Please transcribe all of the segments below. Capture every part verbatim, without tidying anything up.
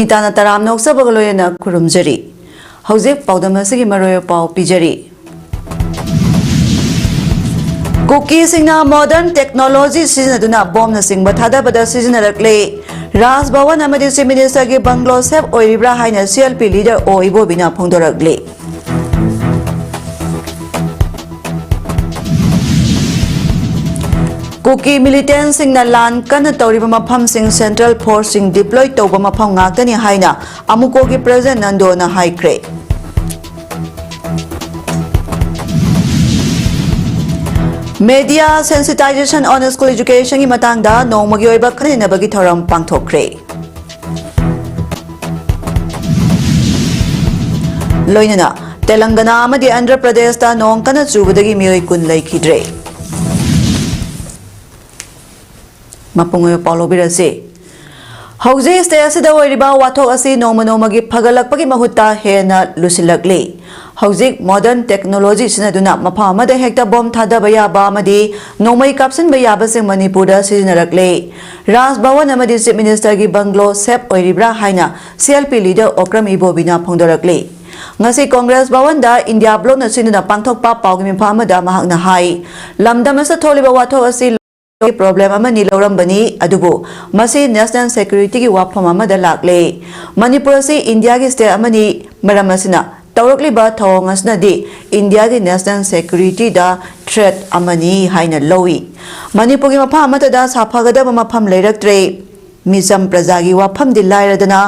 ꯅꯤꯇꯥꯅ ꯇꯔꯥꯝꯅ ꯑꯣꯛꯆꯕꯒ ꯂꯣꯏꯅꯅ ꯈꯨꯔꯨꯝꯖꯔꯤ꯫ ꯍꯧꯖꯤꯛ ꯄꯥꯎꯗꯝ ꯑꯁꯤꯒꯤ ꯃꯔꯨꯑꯣꯏꯕ ꯄꯥꯎ ꯄꯤꯖꯔꯤ꯫ ꯀꯨꯀꯤꯁꯤꯡꯅ modern technology ꯁꯤꯖꯤꯟꯅꯗꯨꯅ ꯕꯣꯝꯅꯆꯤꯡꯕ ꯊꯥꯗꯕꯗ ꯁꯤꯖꯤꯟꯅꯔꯛꯂꯦ꯫ ꯔꯥꯖ ꯚꯋꯟ ꯑꯃꯗꯤ Chief Minister ꯒꯤ bungalow safe ꯑꯣꯏꯔꯤꯕ꯭ꯔꯥ ꯍꯥꯏꯅ C R P leader ꯑꯣ ꯏꯕꯣꯕꯤꯅ ꯐꯣꯡꯗꯣꯔꯛꯂꯤ꯫ ꯀꯨꯀꯤ militant ꯁꯤꯡꯅ ꯂꯥꯟ ꯀꯟꯅ ꯇꯧꯔꯤꯕ ꯃꯐꯝꯁꯤꯡ central force ꯁꯤꯡ deploy ꯇꯧꯕ ꯃꯐꯝ ꯉꯥꯛꯇꯅꯤ ꯍꯥꯏꯅ ꯑꯃꯨꯀꯣꯒꯤ President ꯅꯟꯗꯣꯅ ꯍꯥꯏꯈ꯭ꯔꯦ꯫ Media sensitization on school education ꯒꯤ ꯃꯇꯥꯡꯗ ꯅꯣꯡꯃꯒꯤ ꯑꯣꯏꯕ ꯈꯟꯅ ꯅꯩꯅꯕꯒꯤ ꯊꯧꯔꯝ ꯄꯥꯡꯊꯣꯛꯈ꯭ꯔꯦ꯫ ꯂꯣꯏꯅꯅ ꯇꯦꯂꯪꯒꯅꯥ ꯑꯃꯗꯤ ꯑꯟꯙ꯭ꯔ ꯄ꯭ꯔꯗꯦꯁꯇ ꯅꯣꯡ ꯀꯟꯅ ꯆꯨꯕꯗꯒꯤ ꯃꯤꯑꯣꯏ ꯀꯨꯟ ꯂꯩꯈꯤꯗ꯭ꯔꯦ꯫ ꯃꯄꯨꯡ ꯑꯣꯏꯕ ꯄꯥꯎ ꯂꯧꯕꯤꯔꯁꯤ꯫ ꯍꯧꯖꯤꯛ state ꯑꯁꯤꯗ ꯑꯣꯏꯔꯤꯕ ꯋꯥꯊꯣꯛ ꯑꯁꯤ ꯅꯣꯡꯃ ꯅꯣꯡꯃꯒꯤ ꯐꯒꯠꯂꯛꯄꯒꯤ ꯃꯍꯨꯠꯇ ꯍꯦꯟꯅ ꯂꯨꯁꯤꯜꯂꯛꯂꯤ꯫ ꯍꯧꯖꯤꯛ modern technology ꯁꯤꯖꯤꯟꯅꯗꯨꯅ ꯃꯐꯝ ꯑꯃꯗ ꯍꯦꯛꯇ ꯕꯣꯝ ꯊꯥꯗꯕ ꯌꯥꯕ ꯑꯃꯗꯤ ꯅꯣꯡꯃꯩ ꯀꯥꯞꯁꯤꯟꯕ ꯌꯥꯕꯁꯤꯡ ꯃꯅꯤꯄꯨꯔꯗ ꯁꯤꯖꯤꯟꯅꯔꯛꯂꯦ꯫ ꯔꯥꯖ ꯚꯋꯟ ꯑꯃꯗꯤ Chief Minister ꯒꯤ bungalow safe ꯑꯣꯏꯔꯤꯕ꯭ꯔꯥ ꯍꯥꯏꯅ C R P leader Okram ꯏꯕꯣꯕꯤꯅ ꯐꯣꯡꯗꯣꯔꯛꯂꯤ꯫ ꯉꯁꯤ Congress ꯚꯋꯟꯗ ꯏꯟꯗꯤꯌꯥ ꯕ꯭ꯂꯣꯛꯅ ꯁꯤꯟꯗꯨꯅ ꯄꯥꯡꯊꯣꯛꯄ ꯄꯥꯎꯒꯤ ꯃꯤꯐꯝ ꯑꯃꯗ ꯃꯍꯥꯛꯅ ꯍꯥꯏ, ꯂꯝꯗꯝ ꯑꯁꯤꯗ ꯊꯣꯛꯂꯤꯕ ꯋꯥꯊꯣꯛ ꯑꯁꯤ problem ꯑꯃꯅꯤ ꯂꯧꯔꯝꯕꯅꯤ, ꯑꯗꯨꯕꯨ ꯃꯁꯤ national security ꯒꯤ ꯋꯥꯐꯝ ꯑꯃꯗ ꯂꯥꯛꯂꯦ꯫ ꯃꯅꯤꯄꯨꯔ ꯑꯁꯤ ꯏꯟꯗꯤꯌꯥꯒꯤ state ꯑꯃꯅꯤ, ꯃꯔꯝ ꯑꯁꯤꯅ ꯇꯧꯔꯛꯂꯤꯕ ꯊꯧꯑꯣꯡ ꯑꯁꯤꯅꯗꯤ ꯏꯟꯗꯤꯌꯥꯒꯤ national security ꯗ threat ꯑꯃꯅꯤ ꯍꯥꯏꯅ ꯂꯧꯏ꯫ ꯃꯅꯤꯄꯨꯔꯒꯤ ꯃꯐꯝ ꯑꯃꯠꯇꯗ ꯁꯥꯐꯒꯗꯕ ꯃꯐꯝ ꯂꯩꯔꯛꯇ꯭ꯔꯦ꯫ ꯃꯤꯆꯝ ꯄ꯭ꯔꯖꯥꯒꯤ ꯋꯥꯐꯝꯗꯤ ꯂꯥꯏꯔꯗꯅ,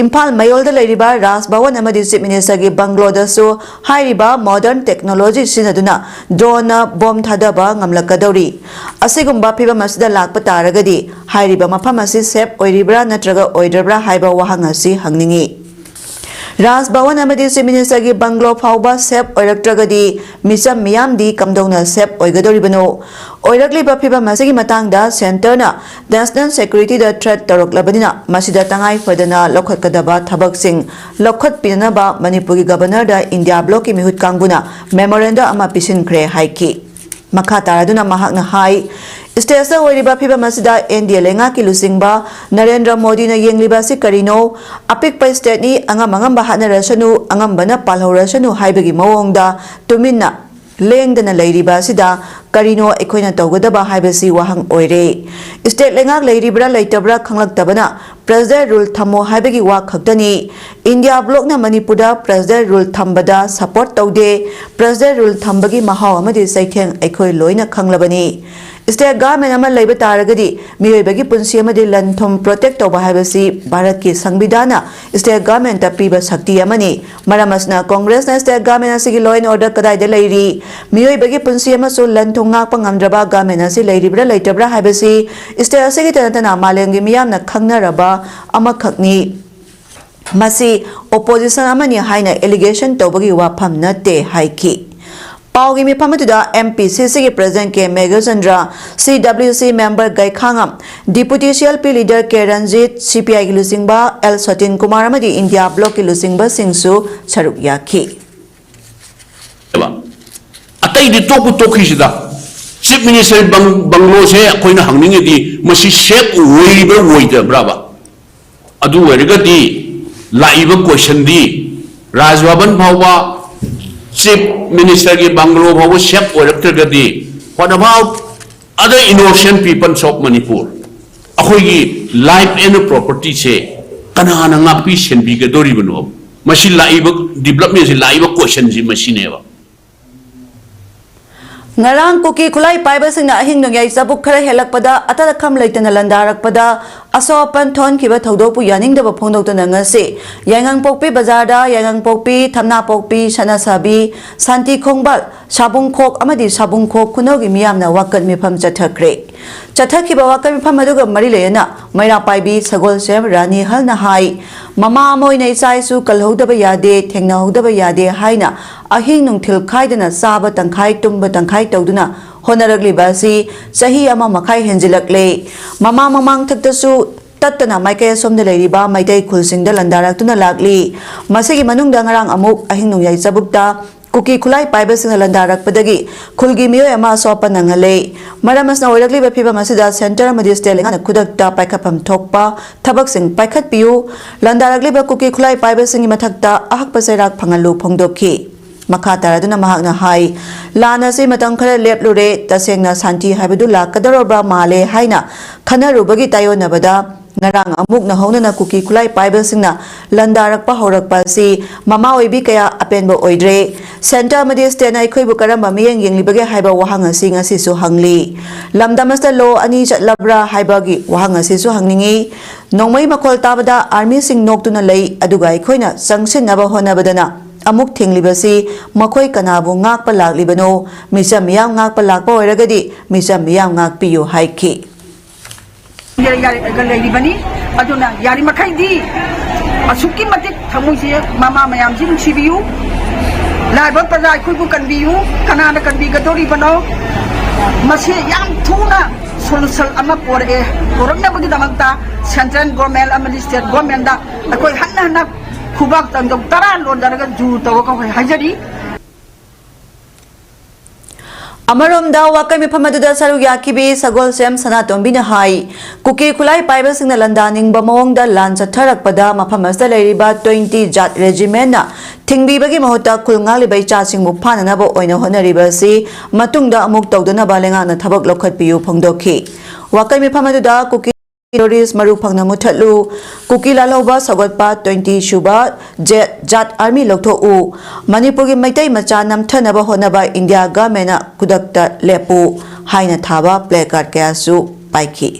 ꯏꯝꯐꯥꯜ ꯃꯌꯣꯜꯗ ꯂꯩꯔꯤꯕ ꯔꯥꯖ ꯚꯋꯟ ꯑꯃꯗꯤ Chief Minister ꯒꯤ bungalow ꯗꯁꯨ ꯍꯥꯏꯔꯤꯕ modern technology ꯁꯤꯖꯤꯟꯅꯗꯨꯅ drone ꯅ ꯕꯣꯝ ꯊꯥꯗꯕ ꯉꯝꯂꯛꯀꯗꯧꯔꯤ꯫ ꯑꯁꯤꯒꯨꯝꯕ ꯐꯤꯚꯝ ꯑꯁꯤꯗ ꯂꯥꯛꯄ ꯇꯥꯔꯒꯗꯤ, ꯍꯥꯏꯔꯤꯕ ꯃꯐꯝ ꯑꯁꯤ safe ꯑꯣꯏꯔꯤꯕ꯭ꯔꯥ ꯅꯠꯇ꯭ꯔꯒ ꯑꯣꯏꯗ꯭ꯔꯕ꯭ꯔꯥ ꯍꯥꯏꯕ ꯋꯥꯍꯪ ꯑꯁꯤ ꯍꯪꯅꯤꯡꯏ꯫ ꯔꯥꯖ ꯚꯋꯟ ꯑꯃꯗꯤ Chief Minister ꯒꯤ bungalow ꯐꯥꯎꯕ safe ꯑꯣꯏꯔꯛꯇ꯭ꯔꯒꯗꯤ, ꯃꯤꯆꯝ ꯃꯤꯌꯥꯝꯗꯤ ꯀꯝꯗꯧꯅ safe ꯑꯣꯏꯒꯗꯧꯔꯤꯕꯅꯣ? ꯑꯣꯏꯔꯛꯂꯤꯕ ꯐꯤꯚꯝ ꯑꯁꯤꯒꯤ ꯃꯇꯥꯡꯗ centre ꯅ national security ꯗ threat ꯇꯧꯔꯛꯂꯕꯅꯤꯅ, ꯃꯁꯤꯗ ꯇꯉꯥꯏ ꯐꯗꯅ ꯂꯧꯈꯠꯀꯗꯕ ꯊꯕꯛꯁꯤꯡ ꯂꯧꯈꯠꯄꯤꯅꯅꯕ ꯃꯅꯤꯄꯨꯔꯒꯤ Governor ꯗ ꯏꯟꯗꯤꯌꯥ ꯕ꯭ꯂꯣꯛꯀꯤ ꯃꯤꯍꯨꯠ ꯀꯥꯡꯕꯨꯅ memorandum ꯑꯃ ꯄꯤꯁꯤꯟꯈ꯭ꯔꯦ ꯍꯥꯏꯈꯤ꯫ ꯃꯈꯥ ꯇꯥꯔꯗꯨꯅ ꯃꯍꯥꯛꯅ ꯍꯥꯏ, States ꯑꯣꯏꯔꯤꯕ ꯐꯤꯕꯝ ꯑꯁꯤꯗ N D A ꯂꯩꯉꯥꯛꯀꯤ ꯂꯨꯆꯤꯡꯕ ꯅꯔꯦꯟꯗ꯭ꯔ ꯃꯣꯗꯤꯅ ꯌꯦꯡꯂꯤꯕ ꯑꯁꯤ ꯀꯔꯤꯅꯣ? ꯑꯄꯤꯛꯄ state ꯅꯤ, ꯑꯉꯝ ꯑꯉꯝꯕ ꯍꯥꯠꯅꯔꯁꯅꯨ, ꯑꯉꯝꯕꯅ ꯄꯥꯜꯍꯧꯔꯁꯅꯨ ꯍꯥꯏꯕꯒꯤ ꯃꯑꯣꯡꯗ ꯇꯨꯃꯤꯟꯅ ꯂꯦꯡꯗꯅ ꯂꯩꯔꯤꯕ ꯑꯁꯤꯗ ꯀꯔꯤꯅꯣ ꯑꯩꯈꯣꯏꯅ ꯇꯧꯒꯗꯕ ꯍꯥꯏꯕꯁꯤ ꯋꯥꯍꯪ ꯑꯣꯏꯔꯦ꯫ State ꯂꯩꯉꯥꯛ ꯂꯩꯔꯤꯕ꯭ꯔꯥ ꯂꯩꯇꯕ꯭ꯔꯥ ꯈꯪꯂꯛꯇꯕꯅ President rule ꯊꯝꯃꯣ ꯍꯥꯏꯕꯒꯤ ꯋꯥ ꯈꯛꯇꯅꯤ꯫ India bloc ꯅ ꯃꯅꯤꯄꯨꯔꯗ President rule ꯊꯝꯕꯗ support ꯇꯧꯗꯦ꯫ President rule ꯊꯝꯕꯒꯤ ꯃꯍꯥꯎ ꯑꯃꯗꯤ ꯆꯩꯊꯦꯡ ꯑꯩꯈꯣꯏ ꯂꯣꯏꯅ ꯈꯪꯂꯕꯅꯤ꯫ State government ꯑꯃ ꯂꯩꯕ ꯇꯥꯔꯒꯗꯤ ꯃꯤꯑꯣꯏꯕꯒꯤ ꯄꯨꯟꯁꯤ ꯑꯃꯗꯤ ꯂꯟ ꯊꯨꯝ protect ꯇꯧꯕ ꯍꯥꯏꯕꯁꯤ ꯚꯥꯔꯠꯀꯤ ꯁꯪꯕꯤꯙꯥꯟꯅ state government ꯇ ꯄꯤꯕ ꯁꯛꯇꯤ ꯑꯃꯅꯤ꯫ ꯃꯔꯝ ꯑꯁꯤꯅ Congress ꯅ state government ꯑꯁꯤꯒꯤ law and order ꯀꯗꯥꯏꯗ ꯂꯩꯔꯤ? ꯃꯤꯑꯣꯏꯕꯒꯤ ꯄꯨꯟꯁꯤ ꯑꯃꯁꯨꯡ ꯂꯟ ꯊꯨꯝ ꯉꯥꯛꯄ ꯉꯝꯗ꯭ꯔꯕ government ꯑꯁꯤ ꯂꯩꯔꯤꯕ꯭ꯔꯥ ꯂꯩꯇꯕ꯭ꯔꯥ ꯍꯥꯏꯕꯁꯤ state ꯑꯁꯤꯒꯤ ꯇꯅ ꯇꯅ ꯃꯥꯂꯦꯝꯒꯤ ꯃꯤꯌꯥꯝꯅ ꯈꯪꯅꯔꯕ ꯑꯃꯈꯛꯅꯤ꯫ ꯃꯁꯤ opposition ꯑꯃꯅꯤ ꯍꯥꯏꯅ allegation ꯇꯧꯕꯒꯤ ꯋꯥꯐꯝ ꯅꯠꯇꯦ ꯍꯥꯏꯈꯤ꯫ ꯄꯥꯎꯒꯤ ꯃꯤꯐꯝ ꯑꯗꯨꯗ M P C C ꯒꯤ President K Meghachandra, C W C member ꯒꯩꯈꯥꯉꯝ, Deputy C L P leader K Ranjit, C P I ꯒꯤ ꯂꯨꯆꯤꯡꯕ L ꯁꯇꯤꯟ ꯀꯨꯃꯥꯔ ꯑꯃꯗꯤ India bloc ꯀꯤ ꯂꯨꯆꯤꯡꯕꯁꯤꯡꯁꯨ ꯁꯔꯨꯛ ꯌꯥꯈꯤ꯫ ꯑꯇꯩꯗꯤ ꯇꯣꯛꯄꯨ ꯇꯣꯛꯈꯤꯁꯤꯗ, Chief Minister ꯕꯪ-, bungalow ꯁꯦ ꯑꯩꯈꯣꯏꯅ ꯍꯪꯅꯤꯡꯉꯤꯗꯤ ꯃꯁꯤ safe ꯑꯣꯏꯔꯤꯕ꯭ꯔꯥ ꯑꯣꯏꯗꯕ꯭ꯔꯥꯕ? ꯑꯗꯨ ꯑꯣꯏꯔꯒꯗꯤ ꯂꯥꯛꯏꯕ question ꯗꯤ Raj Bhavan ꯐꯥꯎꯕ, Chief Minister ꯒꯤ bungalow ꯐꯥꯎꯕ safe ꯑꯣꯏꯔꯛꯇ꯭ꯔꯒꯗꯤ, what about other innocent peoples of Manipur? ꯑꯩꯈꯣꯏꯒꯤ life and property ꯁꯦ ꯀꯅꯥꯅ ꯉꯥꯛꯄꯤ ꯁꯦꯟꯕꯤꯒꯗꯧꯔꯤꯕꯅꯣ? ꯃꯁꯤ ꯂꯥꯛꯏꯕ development ꯁꯤ, ꯂꯥꯛꯏꯕ question ꯁꯤ ꯃꯁꯤꯅꯦꯕ꯫ ꯉꯔꯥꯡ ꯀꯨꯀꯤ ꯈꯨꯠꯂꯥꯏ ꯄꯥꯏꯕꯁꯤꯡꯅ ꯑꯍꯤꯡ ꯅꯣꯡꯌꯥꯏ ꯆꯕꯨꯛ ꯈꯔ ꯍꯦꯜꯂꯛꯄꯗ ꯑꯇꯠ ꯑꯈꯝ ꯂꯩꯇꯅ ꯂꯟꯗꯥꯔꯛꯄꯗ ꯑꯁꯣꯛ ꯑꯄꯟ ꯊꯣꯛꯍꯟꯈꯤꯕ ꯊꯧꯗꯣꯛꯄꯨ ꯌꯥꯅꯤꯡꯗꯕ ꯐꯣꯡꯗꯣꯛꯇꯨꯅ ꯉꯁꯤ ꯌꯥꯏꯉꯪꯄꯣꯛꯄꯤ ꯕꯖꯥꯔꯗ ꯌꯥꯏꯉꯪꯄꯣꯛꯄꯤ, ꯊꯝꯅꯥꯄꯣꯛꯄꯤ, ꯁꯅꯥꯁꯥꯕꯤ, ꯁꯥꯟꯇꯤ ꯈꯣꯡꯕꯥꯜ, ꯁꯥꯕꯨꯡꯈꯣꯛ ꯑꯃꯗꯤ ꯁꯥꯕꯨꯡꯈꯣꯛ ꯈꯨꯅꯧꯒꯤ ꯃꯤꯌꯥꯝꯅ ꯋꯥꯀꯠ ꯃꯤꯐꯝ ꯆꯠꯊꯈ꯭ꯔꯦ꯫ ꯆꯠꯊꯈꯤꯕ ꯋꯥꯀꯠ ꯃꯤꯐꯝ ꯑꯗꯨꯒ ꯃꯔꯤ ꯂꯩꯅꯅ ꯃꯩꯔꯥ ꯄꯥꯏꯕꯤ ꯁꯒꯣꯜꯁꯦꯝ ꯔꯥꯅꯤ ꯍꯜꯅ ꯍꯥꯏ, ꯃꯃꯥ ꯑꯃ ꯑꯣꯏꯅ ꯏꯆꯥ ꯏꯁꯨ ꯀꯜꯍꯧꯗꯕ ꯌꯥꯗꯦ, ꯊꯦꯡꯅꯍꯧꯗꯕ ꯌꯥꯗꯦ ꯍꯥꯏꯅ ꯑꯍꯤꯡ ꯅꯨꯡꯊꯤꯜ ꯈꯥꯏꯗꯅ ꯆꯥꯕ ꯇꯪꯈꯥꯏ, ꯇꯨꯝꯕ ꯇꯪꯈꯥꯏ ꯇꯧꯗꯨꯅ ꯍꯣꯠꯅꯔꯛꯂꯤꯕ ꯑꯁꯤ ꯆꯍꯤ ꯑꯃ ꯃꯈꯥꯏ ꯍꯦꯟꯖꯤꯜꯂꯛꯂꯦ꯫ ꯃꯃꯥ ꯃꯃꯥꯡꯊꯛꯇꯁꯨ ꯇꯠꯇꯅ ꯃꯥꯏꯀꯩ ꯑꯁꯣꯝꯗ ꯂꯩꯔꯤꯕ ꯃꯩꯇꯩ ꯈꯨꯜꯁꯤꯡꯗ ꯂꯟꯗꯥꯔꯛꯇꯨꯅ ꯂꯥꯛꯂꯤ꯫ ꯃꯁꯤꯒꯤ ꯃꯅꯨꯡꯗ ꯉꯔꯥꯡ ꯑꯃꯨꯛ ꯑꯍꯤꯡ ꯅꯣꯡꯌꯥꯏ ꯆꯕꯨꯛꯇ ꯀꯨꯀꯤ ꯈꯨꯠꯂꯥꯏ ꯄꯥꯏꯕꯁꯤꯡꯅ ꯂꯥꯟꯗꯥꯔꯛꯄꯗꯒꯤ ꯈꯨꯜꯒꯤ ꯃꯤꯑꯣꯏ ꯑꯃ ꯑꯁꯣꯛ ꯑꯄꯟ ꯅꯪꯍꯜꯂꯦ꯫ ꯃꯔꯝ ꯑꯁꯤꯅ ꯑꯣꯏꯔꯛꯂꯤꯕ ꯐꯤꯕꯝ ꯑꯁꯤꯗ ꯁꯦꯟꯇꯔ ꯑꯃꯗꯤ ꯁ꯭ꯇꯦꯠ ꯂꯩꯉꯥꯛꯅ ꯈꯨꯗꯛꯇ ꯄꯥꯏꯈꯠꯐꯝ ꯊꯣꯛꯄ ꯊꯕꯛꯁꯤꯡ ꯄꯥꯏꯈꯠꯄꯤꯌꯨ, ꯂꯥꯟꯗꯥꯔꯛꯂꯤꯕ ꯀꯨꯀꯤ ꯈꯨꯠꯂꯥꯏ ꯄꯥꯏꯕꯁꯤꯡꯒꯤ ꯃꯊꯛꯇ ꯑꯍꯛꯄ ꯆꯩꯔꯥꯛ ꯐꯪꯍꯜꯂꯨ ꯐꯣꯡꯗꯣꯛꯈꯤ꯫ ꯃꯈꯥ ꯇꯥꯔꯗꯨꯅ ꯃꯍꯥꯛꯅ ꯍꯥꯏ, ꯂꯥꯟ ꯑꯁꯤ ꯃꯇꯝ ꯈꯔ ꯂꯦꯞꯂꯨꯔꯦ, ꯇꯁꯦꯡꯅ ꯁꯥꯟꯇꯤ ꯍꯥꯏꯕꯗꯨ ꯂꯥꯛꯀꯗꯧꯔꯕ ꯃꯥꯜꯂꯦ ꯍꯥꯏꯅ ꯈꯟꯅꯔꯨꯕꯒꯤ ꯇꯥꯏꯑꯣꯟꯅꯕꯗ, ꯉꯔꯥꯡ ꯑꯃꯨꯛ ꯅꯧꯍꯧꯅꯅ ꯀꯨꯀꯤ ꯈꯨꯠꯂꯥꯏ ꯄꯥꯏꯕꯁꯤꯡꯅ ꯂꯥꯟꯗꯥꯔꯛꯄ ꯍꯧꯔꯛꯄ ꯑꯁꯤ ꯃꯃꯥ ꯑꯣꯏꯕꯤ ꯀꯌꯥ ꯑꯄꯦꯟꯕ ꯑꯣꯏꯗ꯭ꯔꯦ꯫ ꯁꯦꯟꯇꯔ ꯑꯃꯗꯤ ꯁ꯭ꯇꯦꯠꯅ ꯑꯩꯈꯣꯏꯕꯨ ꯀꯔꯝꯕ ꯃꯤꯠꯌꯦꯡ ꯌꯦꯡꯂꯤꯕꯒꯦ ꯍꯥꯏꯕ ꯋꯥꯍꯪ ꯑꯁꯤ ꯉꯁꯤꯁꯨ ꯍꯪꯂꯤ꯫ ꯂꯝꯗꯝ ꯑꯁꯤꯗ ꯂꯣ ꯑꯅꯤ ꯆꯠꯂꯕ꯭ꯔꯥ ꯍꯥꯏꯕꯒꯤ ꯋꯥꯍꯪ ꯑꯁꯤꯁꯨ ꯍꯪꯅꯤꯡꯏ꯫ ꯅꯣꯡꯃꯩ ꯃꯈꯣꯜ ꯇꯥꯕꯗ ꯑꯥꯔꯃꯤꯁꯤꯡ ꯅꯣꯛꯇꯨꯅ ꯂꯩ, ꯑꯗꯨꯒ ꯑꯩꯈꯣꯏꯅ ꯆꯪꯁꯤꯟꯅꯕ ꯍꯣꯠꯅꯕꯗꯅ ꯑꯃꯨꯛ ꯊꯤꯡꯂꯤꯕꯁꯤ ꯃꯈꯣꯏ ꯀꯅꯥꯕꯨ ꯉꯥꯛꯄ ꯂꯥꯛꯂꯤꯕꯅꯣ? ꯃꯤꯆꯝ ꯃꯤꯌꯥꯝ ꯉꯥꯛꯄ ꯂꯥꯛꯄ ꯑꯣꯏꯔꯒꯗꯤ ꯃꯤꯆꯝ ꯃꯤꯌꯥꯝ ꯉꯥꯛꯄꯤꯌꯨ ꯍꯥꯏꯈꯤ꯫ ꯂꯩꯔꯤꯕꯅꯤ꯫ ꯑꯗꯨꯅ ꯌꯥꯔꯤꯃꯈꯩꯗꯤ ꯑꯁꯨꯛꯀꯤ ꯃꯇꯤꯛ ꯊꯃꯣꯏꯁꯦ ꯃꯃꯥ ꯃꯌꯥꯝꯁꯤ ꯅꯨꯡꯁꯤꯕꯤꯌꯨ꯫ ꯂꯥꯏꯕ ꯄ꯭ꯔꯖꯥ ꯑꯩꯈꯣꯏꯕꯨ ꯀꯟꯕꯤꯌꯨ꯫ ꯀꯅꯥꯅ ꯀꯟꯕꯤꯒꯗꯧꯔꯤꯕꯅꯣ? ꯃꯁꯤ ꯌꯥꯝ ꯊꯨꯅ ꯁꯣꯂꯨꯁꯟ ꯑꯃ ꯄꯣꯔꯛꯑꯦ꯫ ꯄꯣꯔꯛꯅꯕꯒꯤꯗꯃꯛꯇ ꯁꯦꯟꯇ꯭ꯔꯦꯜ ꯒꯣꯔꯃꯦꯟ ꯑꯃꯗꯤ ꯁ꯭ꯇꯦꯠ ꯒꯣꯔꯃꯦꯟꯗ ꯑꯩꯈꯣꯏ ꯍꯟꯅ ꯍꯟꯅ ꯈꯨꯕꯥꯛ ꯆꯪꯗꯧ ꯇꯔꯥ ꯂꯣꯟꯗꯔꯒ ꯖꯨ ꯇꯧꯔꯒ ꯑꯩꯈꯣꯏ ꯍꯥꯏꯖꯔꯤ꯫ ꯑꯃꯔꯣꯝꯗ, ꯋꯥꯀꯩ ꯃꯤꯐꯝ ꯑꯗꯨꯗ ꯁꯔꯨꯛ ꯌꯥꯈꯤꯕꯤ ꯁꯒꯣꯜꯁꯦꯝ ꯁꯅꯥꯇꯣꯝꯕꯤꯅ ꯍꯥꯏ, ꯀꯨꯀꯤ ꯈꯨꯠꯂꯥꯏ ꯄꯥꯏꯕꯁꯤꯡꯅ ꯂꯥꯟꯗꯥꯅꯤꯡꯕ ꯃꯑꯣꯡꯗ ꯂꯥꯟ ꯆꯠꯊꯔꯛꯄꯗ ꯃꯐꯝ ꯑꯁꯤꯗ ꯂꯩꯔꯤꯕ twenty ꯖꯥꯠ ꯔꯦꯖꯤꯃꯦꯟꯅ ꯊꯤꯡꯕꯤꯕꯒꯤ ꯃꯍꯨꯠꯇ ꯈꯨꯜ ꯉꯥꯛꯂꯤꯕ ꯏꯆꯥꯁꯤꯡꯕꯨ ꯐꯥꯅꯅꯕ ꯑꯣꯏꯅ ꯍꯣꯠꯅꯔꯤꯕ ꯑꯁꯤ ꯃꯇꯨꯡꯗ ꯑꯃꯨꯛ ꯇꯧꯗꯅꯕ ꯂꯩꯉꯥꯛꯅ ꯊꯕꯛ ꯂꯧꯈꯠꯄꯤꯌꯨ ꯐꯣꯡꯗꯣꯛꯈꯤ꯫ ꯋꯥꯀꯩ ꯃꯤꯐꯝ ꯑꯗꯨꯗ ꯀꯨꯀꯤ ꯇꯦꯔꯣꯔꯤꯁ ꯃꯔꯨ ꯐꯪꯅ ꯃꯨꯊꯠꯂꯨ, ꯀꯨꯀꯤ ꯂꯥꯜꯍꯧꯕ ꯁꯧꯒꯠꯄ twenty ꯁꯨꯕ ꯖꯦ-, ꯖꯥꯠ ꯑꯥꯔꯃꯤ ꯂꯧꯊꯣꯛꯎ, ꯃꯅꯤꯄꯨꯔꯒꯤ ꯃꯩꯇꯩ ꯃꯆꯥ ꯅꯝꯊꯅꯕ ꯍꯣꯠꯅꯕ ꯏꯟꯗꯤꯌꯥ ꯒꯚꯔꯟꯃꯦꯟꯅ ꯈꯨꯗꯛꯇ ꯂꯦꯞꯄꯨ ꯍꯥꯏꯅ ꯊꯥꯕ placard ꯀꯌꯥꯁꯨ ꯄꯥꯏꯈꯤ꯫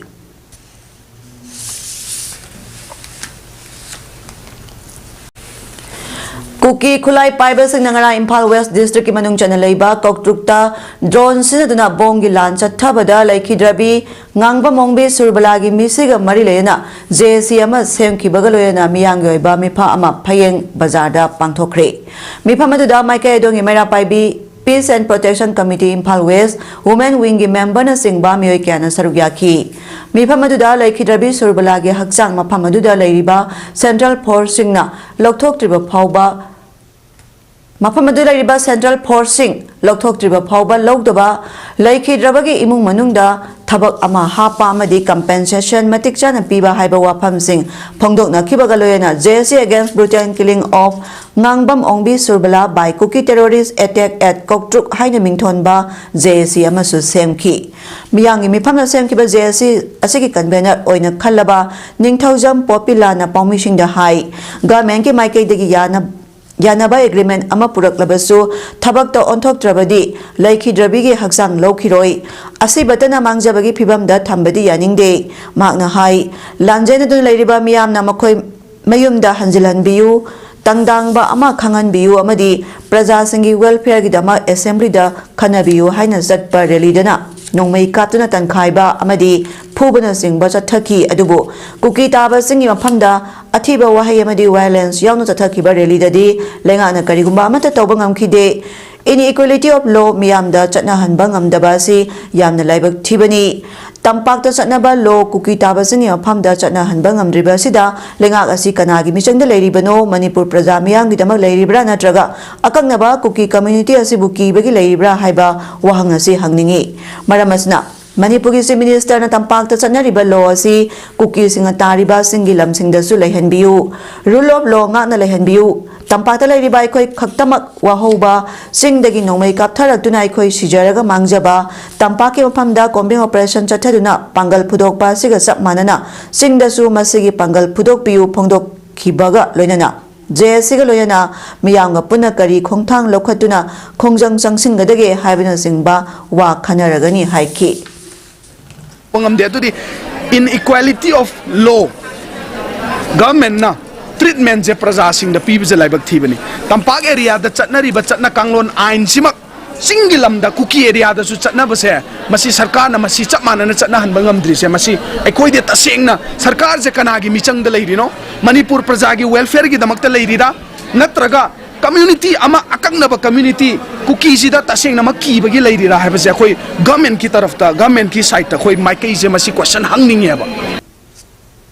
ꯀꯨꯀꯤ ꯈꯨꯠꯂꯥꯏ ꯄꯥꯏꯕꯁꯤꯡꯅ ꯉꯔꯥꯡ ꯏꯝꯐꯥꯜ ꯋꯦꯁ ꯗꯤꯁꯇ꯭ꯔꯤꯛꯀꯤ ꯃꯅꯨꯡ ꯆꯟꯅ ꯂꯩꯕ ꯀꯧꯇ꯭ꯔꯨꯛꯇ ꯗ꯭ꯔꯣꯟ ꯁꯤꯖꯤꯟꯅꯗꯨꯅ ꯕꯣꯝꯒꯤ ꯂꯥꯟ ꯆꯠꯊꯕꯗ ꯂꯩꯈꯤꯗ꯭ꯔꯕꯤ ꯉꯥꯡꯕ ꯃꯣꯡꯕꯤ ꯁꯨꯔꯕꯂꯥꯒꯤ ꯃꯤꯁꯤꯒ ꯃꯔꯤ ꯂꯩꯅꯅ ꯖꯦ ꯑꯦ ꯁꯤ ꯑꯃ ꯁꯦꯝꯈꯤꯕꯒ ꯂꯣꯏꯅꯅ ꯃꯤꯌꯥꯝꯒꯤ ꯑꯣꯏꯕ ꯃꯤꯐꯝ ꯑꯃ ꯐꯌꯦꯡ ꯕꯖꯥꯔꯗ ꯄꯥꯡꯊꯣꯛꯈ꯭ꯔꯦ꯫ ꯃꯤꯐꯝ ꯑꯗꯨꯗ ꯃꯥꯏꯀꯩ ꯑꯗꯣꯝꯒꯤ ꯃꯩꯔꯥ ꯄꯥꯏꯕꯤ Peace and Protection Committee Imphal west, Women Wingꯒꯤ ꯃꯦꯝꯕꯔꯅꯆꯤꯡꯕ ꯃꯤꯑꯣꯏ ꯀꯌꯥꯅ ꯁꯔꯨꯛ ꯌꯥꯈꯤ꯫ ꯃꯤꯐꯝ ꯑꯗꯨꯗ ꯂꯩꯈꯤꯗ꯭ꯔꯕꯤ ꯁꯨꯔꯕꯂꯥꯒꯤ ꯍꯛꯆꯥꯡ ꯃꯐꯝ ꯑꯗꯨꯗ ꯂꯩꯔꯤꯕ ꯁꯦꯟꯇ꯭ꯔꯦꯜ ꯐꯣꯔꯁꯁꯤꯡꯅ ꯂꯧꯊꯣꯛꯇ꯭ꯔꯤꯕ ꯐꯥꯎꯕ ꯃꯐꯝ ꯑꯗꯨ ꯂꯩꯔꯤꯕ ꯁꯦꯟꯇ꯭ꯔꯦꯜ ꯐꯣꯔꯁꯁꯤꯡ ꯂꯧꯊꯣꯛꯇ꯭ꯔꯤꯕ ꯐꯥꯎꯕ ꯂꯧꯗꯕ, ꯂꯩꯈꯤꯗ꯭ꯔꯕꯒꯤ ꯏꯃꯨꯡ ꯃꯅꯨꯡꯗ ꯊꯕꯛ ꯑꯃ ꯍꯥꯞꯄ ꯑꯃꯗꯤ ꯀꯝꯄꯦꯟꯁꯦꯁꯟ ꯃꯇꯤꯛ ꯆꯥꯅ ꯄꯤꯕ ꯍꯥꯏꯕ ꯋꯥꯐꯝꯁꯤꯡ ꯐꯣꯡꯗꯣꯛꯅꯈꯤꯕꯒ ꯂꯣꯏꯅꯅ J A C Against Brutal Killing of Ngangbam Ongbi Surbala by Kuki Terrorist Attack at Koktruk ꯍꯥꯏꯅ ꯃꯤꯡꯊꯣꯟꯕ J A C ꯑꯃꯁꯨ ꯁꯦꯝꯈꯤ꯫ ꯃꯤꯌꯥꯝꯒꯤ ꯃꯤꯐꯝꯅ ꯁꯦꯝꯈꯤꯕ J A C ꯑꯁꯤꯒꯤ ꯀꯟꯚꯦꯅꯔ ꯑꯣꯏꯅ ꯈꯜꯂꯕ ꯅꯤꯡꯊꯧꯖꯝ ꯄꯣꯄꯤꯂꯥꯅ ꯄꯥꯎꯃꯤꯁꯤꯡꯗ ꯍꯥꯏ, ꯒꯚꯔꯟꯃꯦꯟꯠꯀꯤ ꯃꯥꯏꯀꯩꯗꯒꯤ ꯌꯥꯅ ꯌꯥꯅꯕ ꯑꯦꯒ꯭ꯔꯤꯃꯦꯟꯠ ꯑꯃ ꯄꯨꯔꯛꯂꯕꯁꯨ ꯊꯕꯛꯇ ꯑꯣꯟꯊꯣꯛꯇ꯭ꯔꯕꯗꯤ ꯂꯩꯈꯤꯗ꯭ꯔꯕꯤꯒꯤ ꯍꯛꯆꯥꯡ ꯂꯧꯈꯤꯔꯣꯏ꯫ ꯑꯁꯤꯕꯇꯅ ꯃꯥꯡꯖꯕꯒꯤ ꯐꯤꯚꯝꯗ ꯊꯝꯕꯗꯤ ꯌꯥꯅꯤꯡꯗꯦ꯫ ꯃꯍꯥꯛꯅ ꯍꯥꯏ, ꯂꯥꯟꯖꯦꯟꯅꯗꯨꯅ ꯂꯩꯔꯤꯕ ꯃꯤꯌꯥꯝꯅ ꯃꯈꯣꯏ ꯃꯌꯨꯝꯗ ꯍꯟꯖꯤꯜꯍꯟꯕꯤꯌꯨ, ꯇꯪꯗꯥꯡꯕ ꯑꯃ ꯈꯪꯍꯟꯕꯤꯌꯨ ꯑꯃꯗꯤ ꯄ꯭ꯔꯖꯥꯁꯤꯡꯒꯤ ꯋꯦꯜꯐꯤꯌꯔꯒꯤꯗꯃꯛ ꯑꯦꯁꯦꯝꯕ꯭ꯂꯤꯗ ꯈꯟꯅꯕꯤꯌꯨ ꯍꯥꯏꯅ ꯆꯠꯄ ꯔꯦꯂꯤꯗꯅ ꯅꯣꯡꯃꯩ ꯀꯥꯞꯇꯨꯅ ꯇꯟꯈꯥꯏꯕ ꯑꯃꯗꯤ ꯐꯨꯕꯅꯆꯤꯡꯕ ꯆꯠꯊꯈꯤ꯫ ꯑꯗꯨꯕꯨ ꯀꯨꯀꯤ ꯇꯥꯕꯁꯤꯡꯒꯤ ꯃꯐꯝꯗ ꯑꯊꯤꯕ ꯋꯥꯍꯩ ꯑꯃꯗꯤ ꯚꯥꯏꯑꯣꯂꯦꯟꯁ ꯌꯥꯎꯅ ꯆꯠꯊꯈꯤꯕ ꯔꯦꯂꯤꯗꯗꯤ ꯂꯩꯉꯥꯛꯅ ꯀꯔꯤꯒꯨꯝꯕ ꯑꯃꯠꯇ ꯇꯧꯕ ꯉꯝꯈꯤꯗꯦ꯫ Inequality of law ꯃꯤꯌꯥꯝꯗ ꯆꯠꯅꯍꯟꯕ ꯉꯝꯗꯕ ꯑꯁꯤ ꯌꯥꯝꯅ ꯂꯥꯏꯕꯛ ꯊꯤꯕꯅꯤ꯫ ꯇꯝꯄꯥꯛꯇ ꯆꯠꯅꯕ ꯂꯣ ꯀꯨꯀꯤ ꯇꯥꯕꯁꯤꯡꯒꯤ ꯃꯐꯝꯗ ꯆꯠꯅꯍꯟꯕ ꯉꯝꯗ꯭ꯔꯤꯕ ꯑꯁꯤꯗ ꯂꯩꯉꯥꯛ ꯑꯁꯤ ꯀꯅꯥꯒꯤ ꯃꯤꯆꯪꯗ ꯂꯩꯔꯤꯕꯅꯣ? ꯃꯅꯤꯄꯨꯔ ꯄ꯭ꯔꯖꯥ ꯃꯤꯌꯥꯝꯒꯤꯗꯃꯛ ꯂꯩꯔꯤꯕ꯭ꯔꯥ ꯅꯠꯇ꯭ꯔꯒ ꯑꯀꯛꯅꯕ ꯀꯨꯀꯤ ꯀꯝꯃ꯭ꯌꯨꯅꯤꯇꯤ ꯑꯁꯤꯕꯨ ꯀꯤꯕꯒꯤ ꯂꯩꯔꯤꯕ꯭ꯔꯥ ꯍꯥꯏꯕ ꯋꯥꯍꯪ ꯑꯁꯤ ꯍꯪꯅꯤꯡꯏ꯫ ꯃꯔꯝ ꯑꯁꯤꯅ ꯃꯅꯤꯄꯨꯔꯒꯤ ꯆꯤꯐ ꯃꯤꯅꯤꯁꯇꯔꯅ ꯇꯝꯄꯥꯛꯇ ꯆꯠꯅꯔꯤꯕ ꯂꯣ ꯑꯁꯤ ꯀꯨꯀꯤꯁꯤꯡꯅ ꯇꯥꯔꯤꯕꯁꯤꯡꯒꯤ ꯂꯝꯁꯤꯡꯗꯁꯨ ꯂꯩꯍꯟꯕꯤꯌꯨ, ꯔꯨꯜ ꯑꯣꯐ ꯂꯣ ꯉꯥꯛꯅ ꯂꯩꯍꯟꯕꯤꯌꯨ꯫ ꯇꯝꯄꯥꯛꯇ ꯂꯩꯔꯤꯕ ꯑꯩꯈꯣꯏ ꯈꯛꯇꯃꯛ ꯋꯥꯍꯧꯕ, ꯆꯤꯡꯗꯒꯤ ꯅꯣꯡꯃꯩ ꯀꯥꯞꯊꯔꯛꯇꯨꯅ ꯑꯩꯈꯣꯏ ꯁꯤꯖꯔꯒ ꯃꯥꯡꯖꯕ, ꯇꯝꯄꯥꯛꯀꯤ ꯃꯐꯝꯗ ꯀꯣꯝꯕꯤꯡ ꯑꯣꯄꯔꯦꯁꯟ ꯆꯠꯊꯗꯨꯅ ꯄꯥꯡꯒꯜ ꯐꯨꯗꯣꯛꯄ ꯑꯁꯤꯒ ꯆꯞ ꯃꯥꯟꯅꯅ ꯆꯤꯡꯗꯁꯨ ꯃꯁꯤꯒꯤ ꯄꯥꯡꯒꯜ ꯐꯨꯗꯣꯛꯄꯤꯌꯨ ꯐꯣꯡꯗꯣꯛꯈꯤꯕꯒ ꯂꯣꯏꯅꯅ J A C ꯒ ꯂꯣꯏꯅꯅ ꯃꯤꯌꯥꯝꯒ ꯄꯨꯟꯅ ꯀꯔꯤ ꯈꯣꯡꯊꯥꯡ ꯂꯧꯈꯠꯇꯨꯅ ꯈꯣꯡꯖꯪ ꯆꯪꯁꯤꯟꯒꯗꯒꯦ ꯍꯥꯏꯕꯅꯆꯤꯡꯕ ꯋꯥ ꯈꯟꯅꯔꯒꯅꯤ ꯍꯥꯏꯈꯤ꯫ ꯉꯝꯗꯦ꯫ ꯑꯗꯨꯗꯤ inequality of law, ꯒꯚꯔꯟꯃꯦꯟꯠꯅ ꯇ꯭ꯔꯤꯠꯃꯦꯟꯠꯁꯦ ꯄ꯭ꯔꯖꯥꯁꯤꯡꯗ ꯄꯤꯕꯁꯦ ꯂꯥꯏꯕꯛ ꯊꯤꯕꯅꯤ꯫ ꯇꯝꯄꯥꯛ ꯑꯦꯔꯤꯌꯥꯗ ꯆꯠꯅꯔꯤꯕ ꯆꯠꯅ ꯀꯥꯡꯂꯣꯟ ꯑꯥꯏꯟꯁꯤꯃꯛ ꯆꯤꯡꯒꯤ ꯂꯝꯗ ꯀꯨꯀꯤ ꯑꯦꯔꯤꯌꯥꯗꯁꯨ ꯆꯠꯅꯕꯁꯦ, ꯃꯁꯤ ꯁꯔꯀꯥꯔꯅ ꯃꯁꯤ ꯆꯞ ꯃꯥꯟꯅꯅ ꯆꯠꯅꯍꯟꯕ ꯉꯝꯗ꯭ꯔꯤꯁꯦ, ꯃꯁꯤ ꯑꯩꯈꯣꯏꯗꯤ ꯇꯁꯦꯡꯅ ꯁꯔꯀꯥꯔꯁꯦ ꯀꯅꯥꯒꯤ ꯃꯤꯆꯪꯗ ꯂꯩꯔꯤꯅꯣ? ꯃꯅꯤꯄꯨꯔ ꯄ꯭ꯔꯖꯥꯒꯤ ꯋꯦꯜꯐꯤꯌꯔꯒꯤꯗꯃꯛꯇ ꯂꯩꯔꯤꯔꯥ, ꯅꯠꯇ꯭ꯔꯒ ꯀꯝꯃ꯭ꯌꯨꯅꯤꯇꯤ ꯑꯃ, ꯑꯀꯛꯅꯕ ꯀꯝꯃ꯭ꯌꯨꯅꯤꯇꯤ ꯀꯨꯀꯤꯁꯤꯗ ꯇꯁꯦꯡꯅꯃꯛ ꯀꯤꯕꯒꯤ ꯂꯩꯔꯤꯔꯥ ꯍꯥꯏꯕꯁꯦ ꯑꯩꯈꯣꯏ ꯒꯚꯔꯟꯃꯦꯟꯠꯀꯤ ꯇꯔꯐꯇ, ꯒꯚꯔꯟꯃꯦꯟꯠꯀꯤ ꯁꯥꯏꯠꯇ ꯑꯩꯈꯣꯏ ꯃꯥꯏꯀꯩꯁꯦ ꯃꯁꯤ ꯀꯣꯏꯁꯟ ꯍꯪꯅꯤꯡꯉꯦꯕ꯫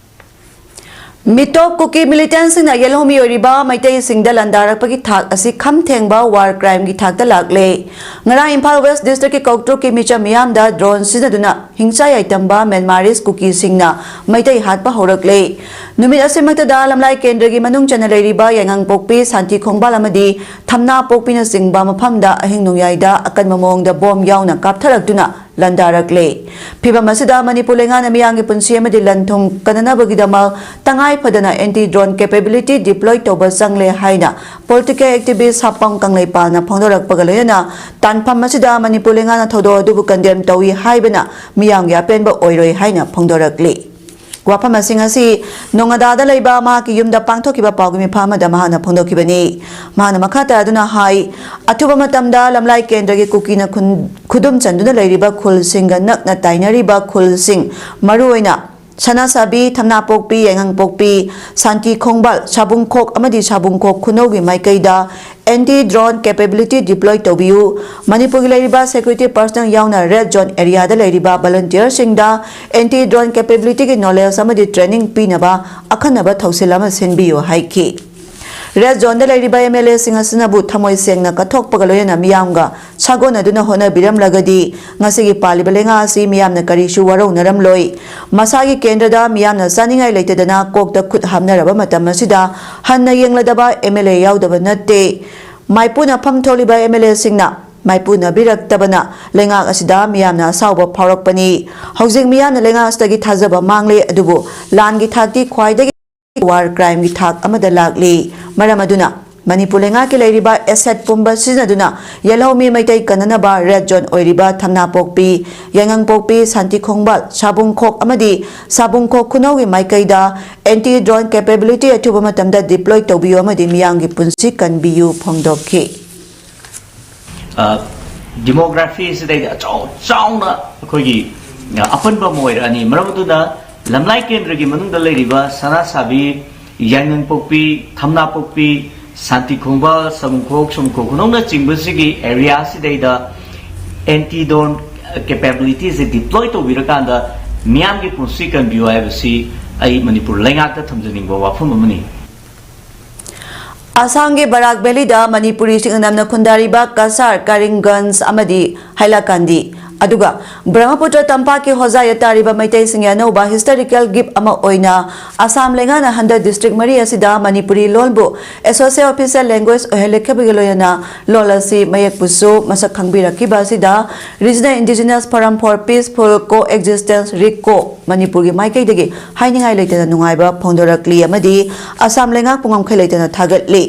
ꯃꯤꯇꯣꯞ ꯀꯨꯀꯤ ꯃꯤꯂꯤꯇꯦꯟꯁꯤꯡꯅ ꯌꯦꯜꯍꯧꯃꯤ ꯑꯣꯏꯔꯤꯕ ꯃꯩꯇꯩꯁꯤꯡꯗ ꯂꯥꯟꯗꯥꯔꯛꯄꯒꯤ ꯊꯥꯛ ꯑꯁꯤ ꯈꯝ ꯊꯦꯡꯕ ꯋꯥꯔ ꯀ꯭ꯔꯥꯏꯝꯒꯤ ꯊꯥꯛꯇ ꯂꯥꯛꯂꯦ꯫ ꯉꯔꯥꯡ ꯏꯝꯐꯥꯜ ꯋꯦꯁ ꯗꯤꯁꯇ꯭ꯔꯤꯛꯀꯤ ꯀꯧꯇ꯭ꯔꯨꯛꯀꯤ ꯃꯤꯆꯝ ꯃꯤꯌꯥꯝꯗ ꯗ꯭ꯔꯣꯟ ꯁꯤꯖꯤꯟꯅꯗꯨꯅ ꯍꯤꯡꯁꯥ ꯌꯥꯏꯇꯝꯕ ꯃ꯭ꯌꯥꯟꯃꯥꯔꯤꯁ ꯀꯨꯀꯤꯁꯤꯡꯅ ꯃꯩꯇꯩ ꯍꯥꯠꯄ ꯍꯧꯔꯛꯂꯦ꯫ ꯅꯨꯃꯤꯠ ꯑꯁꯤꯃꯛꯇꯗ ꯂꯝꯂꯥꯏ ꯀꯦꯟꯗ꯭ꯔꯒꯤ ꯃꯅꯨꯡ ꯆꯟꯅ ꯂꯩꯔꯤꯕ ꯌꯥꯏꯉꯪꯄꯣꯛꯄꯤ, ꯁꯥꯟꯇꯤ ꯈꯣꯡꯕꯥꯜ ꯑꯃꯗꯤ ꯊꯝꯅꯥꯄꯣꯛꯄꯤꯅꯆꯤꯡꯕ ꯃꯐꯝꯗ ꯑꯍꯤꯡ ꯅꯣꯡꯌꯥꯏꯗ ꯑꯀꯟꯕ ꯃꯑꯣꯡꯗ ꯕꯣꯝ ꯌꯥꯎꯅ ꯀꯥꯞꯊꯔꯛꯇꯨꯅ ꯂꯥꯟꯗꯥꯔꯛꯂꯦ꯫ ꯐꯤꯚꯝ ꯑꯁꯤꯗ ꯃꯅꯤꯄꯨꯔ ꯂꯩꯉꯥꯛꯅ ꯃꯤꯌꯥꯝꯒꯤ ꯄꯨꯟꯁꯤ ꯑꯃꯗꯤ ꯂꯟ ꯊꯨꯝ ꯀꯟꯅꯅꯕꯒꯤꯗꯃꯛ ꯇꯉꯥꯏ ꯐꯗꯅ ꯑꯦꯟꯇꯤ ꯗ꯭ꯔꯣꯟ ꯀꯦꯄꯦꯕꯤꯂꯤꯇꯤ ꯗꯤꯄ꯭ꯂꯣꯏ ꯇꯧꯕ ꯆꯪꯂꯦ ꯍꯥꯏꯅ ꯄꯣꯂꯤꯇꯤꯀꯦꯜ ꯑꯦꯛꯇꯤꯚꯤꯁ꯭ꯠ ꯁꯥꯄꯝ ꯀꯪꯂꯩꯄꯥꯜꯅ ꯐꯣꯡꯗꯣꯔꯛꯄꯒ ꯂꯣꯏꯅꯅ ꯇꯥꯟꯐꯝ ꯑꯁꯤꯗ ꯃꯅꯤꯄꯨꯔ ꯂꯩꯉꯥꯛꯅ ꯊꯧꯗꯣꯛ ꯑꯗꯨꯕꯨ ꯀꯟꯗꯦꯝ ꯇꯧꯏ ꯍꯥꯏꯕꯅ ꯃꯤꯌꯥꯝꯒꯤ ꯑꯄꯦꯟꯕ ꯑꯣꯏꯔꯣꯏ ꯍꯥꯏꯅ ꯐꯣꯡꯗꯣꯔꯛꯂꯤ꯫ ꯋꯥꯐꯝꯁꯤꯡ ꯑꯁꯤ ꯅꯣꯉꯥꯗꯥꯗ ꯂꯩꯕ ꯃꯍꯥꯛꯀꯤ ꯌꯨꯝꯗ ꯄꯥꯡꯊꯣꯛꯈꯤꯕ ꯄꯥꯎꯒꯤ ꯃꯤꯐꯝ ꯑꯃꯗ ꯃꯍꯥꯛꯅ ꯐꯣꯡꯗꯣꯛꯈꯤꯕꯅꯤ꯫ ꯃꯍꯥꯛꯅ ꯃꯈꯥ ꯇꯥꯗꯨꯅ ꯍꯥꯏ, ꯑꯊꯨꯕ ꯃꯇꯝꯗ ꯂꯝꯂꯥꯏ ꯀꯦꯟꯗ꯭ꯔꯒꯤ ꯀꯨꯀꯤꯅ ꯈꯨꯟ-, ꯈꯨꯗꯨꯝ ꯆꯟꯗꯨꯅ ꯂꯩꯔꯤꯕ ꯈꯨꯜꯁꯤꯡꯒ ꯅꯛꯅ ꯇꯥꯏꯅꯔꯤꯕ ꯈꯨꯜꯁꯤꯡ, ꯃꯔꯨꯑꯣꯏꯅ ꯁꯅꯥꯁꯥꯕꯤ, ꯊꯝꯅꯥꯄꯣꯛꯄꯤ, ꯌꯥꯏꯉꯪꯄꯣꯛꯄꯤ, ꯁꯥꯟꯇꯤ ꯈꯣꯡꯕꯥꯜ, ꯁꯥꯕꯨꯡꯈꯣꯛ ꯑꯃꯗꯤ ꯁꯥꯕꯨꯡꯈꯣꯛ ꯈꯨꯅꯧꯒꯤ ꯃꯥꯏꯀꯩꯗ ꯑꯦꯟꯇꯤ ꯗ꯭ꯔꯣꯟ ꯀꯦꯄꯦꯕꯤꯂꯤꯇꯤ ꯗꯤꯄ꯭ꯂꯣꯏ ꯇꯧꯕꯤꯌꯨ꯫ ꯃꯅꯤꯄꯨꯔꯒꯤ ꯂꯩꯔꯤꯕ ꯁꯦꯀ꯭ꯌꯨꯔꯤꯇꯤ ꯄꯔꯁꯅꯦꯜ ꯌꯥꯎꯅ ꯔꯦꯗ ꯖꯣꯟ ꯑꯦꯔꯤꯌꯥꯗ ꯂꯩꯔꯤꯕ ꯚꯣꯂꯨꯟꯇꯤꯌꯔꯁꯤꯡꯗ ꯑꯦꯟꯇꯤ ꯗ꯭ꯔꯣꯟ ꯀꯦꯄꯦꯕꯤꯂꯤꯇꯤꯒꯤ ꯅꯣꯂꯦꯖ ꯑꯃꯗꯤ ꯇ꯭ꯔꯦꯅꯤꯡ ꯄꯤꯅꯕ ꯑꯈꯟꯅꯕ ꯊꯧꯁꯤꯜ ꯑꯃ ꯁꯤꯟꯕꯤꯌꯨ ꯍꯥꯏꯈꯤ꯫ ꯔꯦꯗ ꯖꯣꯟꯗ ꯂꯩꯔꯤꯕ ꯑꯦꯝ ꯑꯦꯜ ꯑꯦꯁꯤꯡ ꯑꯁꯤꯅꯕꯨ ꯊꯃꯣꯏ ꯁꯦꯡꯅ ꯀꯠꯊꯣꯛꯄꯒ ꯂꯣꯏꯅꯅ ꯃꯤꯌꯥꯝꯒ ꯁꯥꯒꯣꯟꯅꯗꯨꯅ ꯍꯣꯠꯅꯕꯤꯔꯝꯂꯒꯗꯤ ꯉꯁꯤꯒꯤ ꯄꯥꯜꯂꯤꯕ ꯂꯩꯉꯥꯛ ꯑꯁꯤ ꯃꯤꯌꯥꯝꯅ ꯀꯔꯤꯁꯨ ꯋꯥꯔꯧꯅꯔꯝꯂꯣꯏ꯫ ꯃꯁꯥꯒꯤ ꯀꯦꯟꯗ꯭ꯔꯗ ꯃꯤꯌꯥꯝꯅ ꯆꯥꯅꯤꯡꯉꯥꯏ ꯂꯩꯇꯗꯅ ꯀꯣꯛꯇ ꯈꯨꯠ ꯍꯥꯞꯅꯔꯕ ꯃꯇꯝ ꯑꯁꯤꯗ ꯍꯟꯅ ꯌꯦꯡꯂꯗꯕ ꯑꯦꯝ ꯑꯦꯜ ꯑꯦ ꯌꯥꯎꯗꯕ ꯅꯠꯇꯦ꯫ ꯃꯥꯏꯄꯨꯅꯐꯝ ꯊꯣꯛꯂꯤꯕ ꯑꯦꯝ ꯑꯦꯜ ꯑꯦꯁꯤꯡꯅ ꯃꯥꯏꯄꯨꯅꯕꯤꯔꯛꯇꯕꯅ ꯂꯩꯉꯥꯛ ꯑꯁꯤꯗ ꯃꯤꯌꯥꯝꯅ ꯑꯁꯥꯎꯕ ꯐꯥꯎꯔꯛꯄꯅꯤ꯫ ꯍꯧꯖꯤꯛ ꯃꯤꯌꯥꯝꯅ ꯂꯩꯉꯥꯛ ꯑꯁꯤꯗꯒꯤ ꯊꯥꯖꯕ ꯃꯥꯡꯂꯦ, ꯑꯗꯨꯕꯨ ꯂꯥꯟꯒꯤ ꯊꯥꯛꯇꯤ ꯈ꯭ꯋꯥꯏꯗꯒꯤ ꯋꯥꯔ ꯀ꯭ꯔꯥꯏꯝꯒꯤ ꯊꯥꯛ ꯑꯃꯗ ꯂꯥꯛꯂꯤ꯫ ꯃꯔꯝ ꯑꯗꯨꯅ ꯃꯅꯤꯄꯨꯔ ꯂꯩꯉꯥꯛꯀꯤ ꯂꯩꯔꯤꯕ ꯑꯦꯁꯦꯠ ꯄꯨꯝꯕ ꯁꯤꯖꯤꯟꯅꯗꯨꯅ ꯌꯦꯜꯍꯧꯃꯤ ꯃꯩꯇꯩ ꯀꯟꯅꯅꯕ ꯔꯦꯗ ꯖꯣꯟ ꯑꯣꯏꯔꯤꯕ ꯊꯝꯅꯥꯄꯣꯛꯄꯤ, ꯌꯥꯏꯉꯪꯄꯣꯛꯄꯤ, ꯁꯥꯟꯇꯤ ꯈꯣꯡꯕꯥꯜ, ꯁꯥꯕꯨꯡꯈꯣꯛ ꯑꯃꯗꯤ ꯁꯥꯕꯨꯡꯈꯣꯛ ꯈꯨꯅꯧꯒꯤ ꯃꯥꯏꯀꯩꯗ ꯑꯦꯟꯇꯤ ꯗ꯭ꯔꯣꯟ ꯀꯦꯄꯦꯕꯤꯂꯤꯇꯤ ꯑꯊꯨꯕ ꯃꯇꯝꯗ ꯗꯤꯄ꯭ꯂꯣꯏ ꯇꯧꯕꯤꯌꯨ ꯑꯃꯗꯤ ꯃꯤꯌꯥꯝꯒꯤ ꯄꯨꯟꯁꯤ ꯀꯟꯕꯤꯌꯨ ꯐꯣꯡꯗꯣꯛꯈꯤ꯫ ꯗꯤꯃꯣꯒ꯭ꯔꯥꯐꯤ ꯑꯁꯤꯗꯩꯗ ꯑꯆꯧ ꯆꯥꯎꯅ ꯑꯩꯈꯣꯏꯒꯤ ꯑ, ꯑꯄꯟꯕ ꯑꯃ ꯑꯣꯏꯔꯛꯑꯅꯤ꯫ ꯃꯔꯝ ꯑꯗꯨꯅ ꯂꯝꯂꯥꯏ ꯀꯦꯟꯗ꯭ꯔꯒꯤ ꯃꯅꯨꯡꯗ ꯂꯩꯔꯤꯕ ꯁꯅꯥꯁꯥꯕꯤ, ꯌꯥꯏꯉꯪꯄꯣꯛꯄꯤ, ꯊꯝꯅꯥꯄꯣꯛꯄꯤ, ꯁꯥꯟꯇꯤ ꯈꯣꯡꯕꯥꯜ, ꯁꯃꯨꯈꯣꯛ, ꯁꯃꯨꯈꯣꯛ ꯈꯨꯅꯧꯅꯆꯤꯡꯕꯁꯤꯒꯤ ꯑꯦꯔꯤꯌꯥꯁꯤꯗꯩꯗ ꯑꯦꯟꯇꯤ ꯗ꯭ꯔꯣꯟ ꯀꯦꯄꯦꯕꯤꯂꯤꯇꯤꯁꯦ ꯗꯤꯄ꯭ꯂꯣꯏ ꯇꯧꯕꯤꯔꯀꯥꯟꯗ ꯃꯤꯌꯥꯝꯒꯤ ꯄꯨꯟꯁꯤ ꯀꯟꯕꯤꯌꯨ ꯍꯥꯏꯕꯁꯤ ꯑꯩ ꯃꯅꯤꯄꯨꯔ ꯂꯩꯉꯥꯛꯇ ꯊꯝꯖꯅꯤꯡꯕ ꯋꯥꯐꯝ ꯑꯃꯅꯤ꯫ ꯑꯁꯥꯝꯒꯤ ꯕꯔꯥꯛ ꯚꯦꯂꯤꯗ ꯃꯅꯤꯄꯨꯔꯤꯁꯤꯡꯅ ꯅꯝꯅ ꯈꯨꯟꯗꯥꯔꯤꯕ ꯀꯁꯥꯔ, ꯀꯔꯤꯝꯒꯟꯖ ꯑꯃꯗꯤ ꯍꯥꯏꯂꯥꯀꯥꯟꯗꯤ, ꯑꯗꯨꯒ ꯕ꯭ꯔꯍꯃꯄꯨꯇ꯭ꯔ ꯇꯝꯄꯥꯛꯀꯤ ꯍꯣꯖꯥꯏꯗ ꯇꯥꯔꯤꯕ ꯃꯩꯇꯩꯁꯤꯡꯒꯤ ꯑꯅꯧꯕ historical gift ꯑꯃ ꯑꯣꯏꯅ ꯑꯁꯥꯝ ꯂꯩꯉꯥꯛꯅ ꯍꯟꯗꯛ district ꯃꯔꯤ ꯑꯁꯤꯗ ꯃꯅꯤꯄꯨꯔꯤ ꯂꯣꯟꯕꯨ associate official language ꯑꯣꯏꯍꯜꯂꯛꯈꯤꯕꯒ ꯂꯣꯏꯅꯅ ꯂꯣꯜ ꯑꯁꯤ ꯃꯌꯦꯛꯄꯨꯁꯨ ꯃꯁꯛ ꯈꯪꯕꯤꯔꯛꯈꯤꯕ ꯑꯁꯤꯗ Regional Indigenous Forum for Peaceful Coexistence, ꯔꯤꯀꯣ, ꯃꯅꯤꯄꯨꯔꯒꯤ ꯃꯥꯏꯀꯩꯗꯒꯤ ꯍꯥꯏꯅꯤꯡꯉꯥꯏ ꯂꯩꯇꯅ ꯅꯨꯡꯉꯥꯏꯕ ꯐꯣꯡꯗꯣꯔꯛꯂꯤ ꯑꯃꯗꯤ ꯑꯁꯥꯝ ꯂꯩꯉꯥꯛꯄꯨ ꯉꯝꯈꯩ ꯂꯩꯇꯅ ꯊꯥꯒꯠꯂꯤ꯫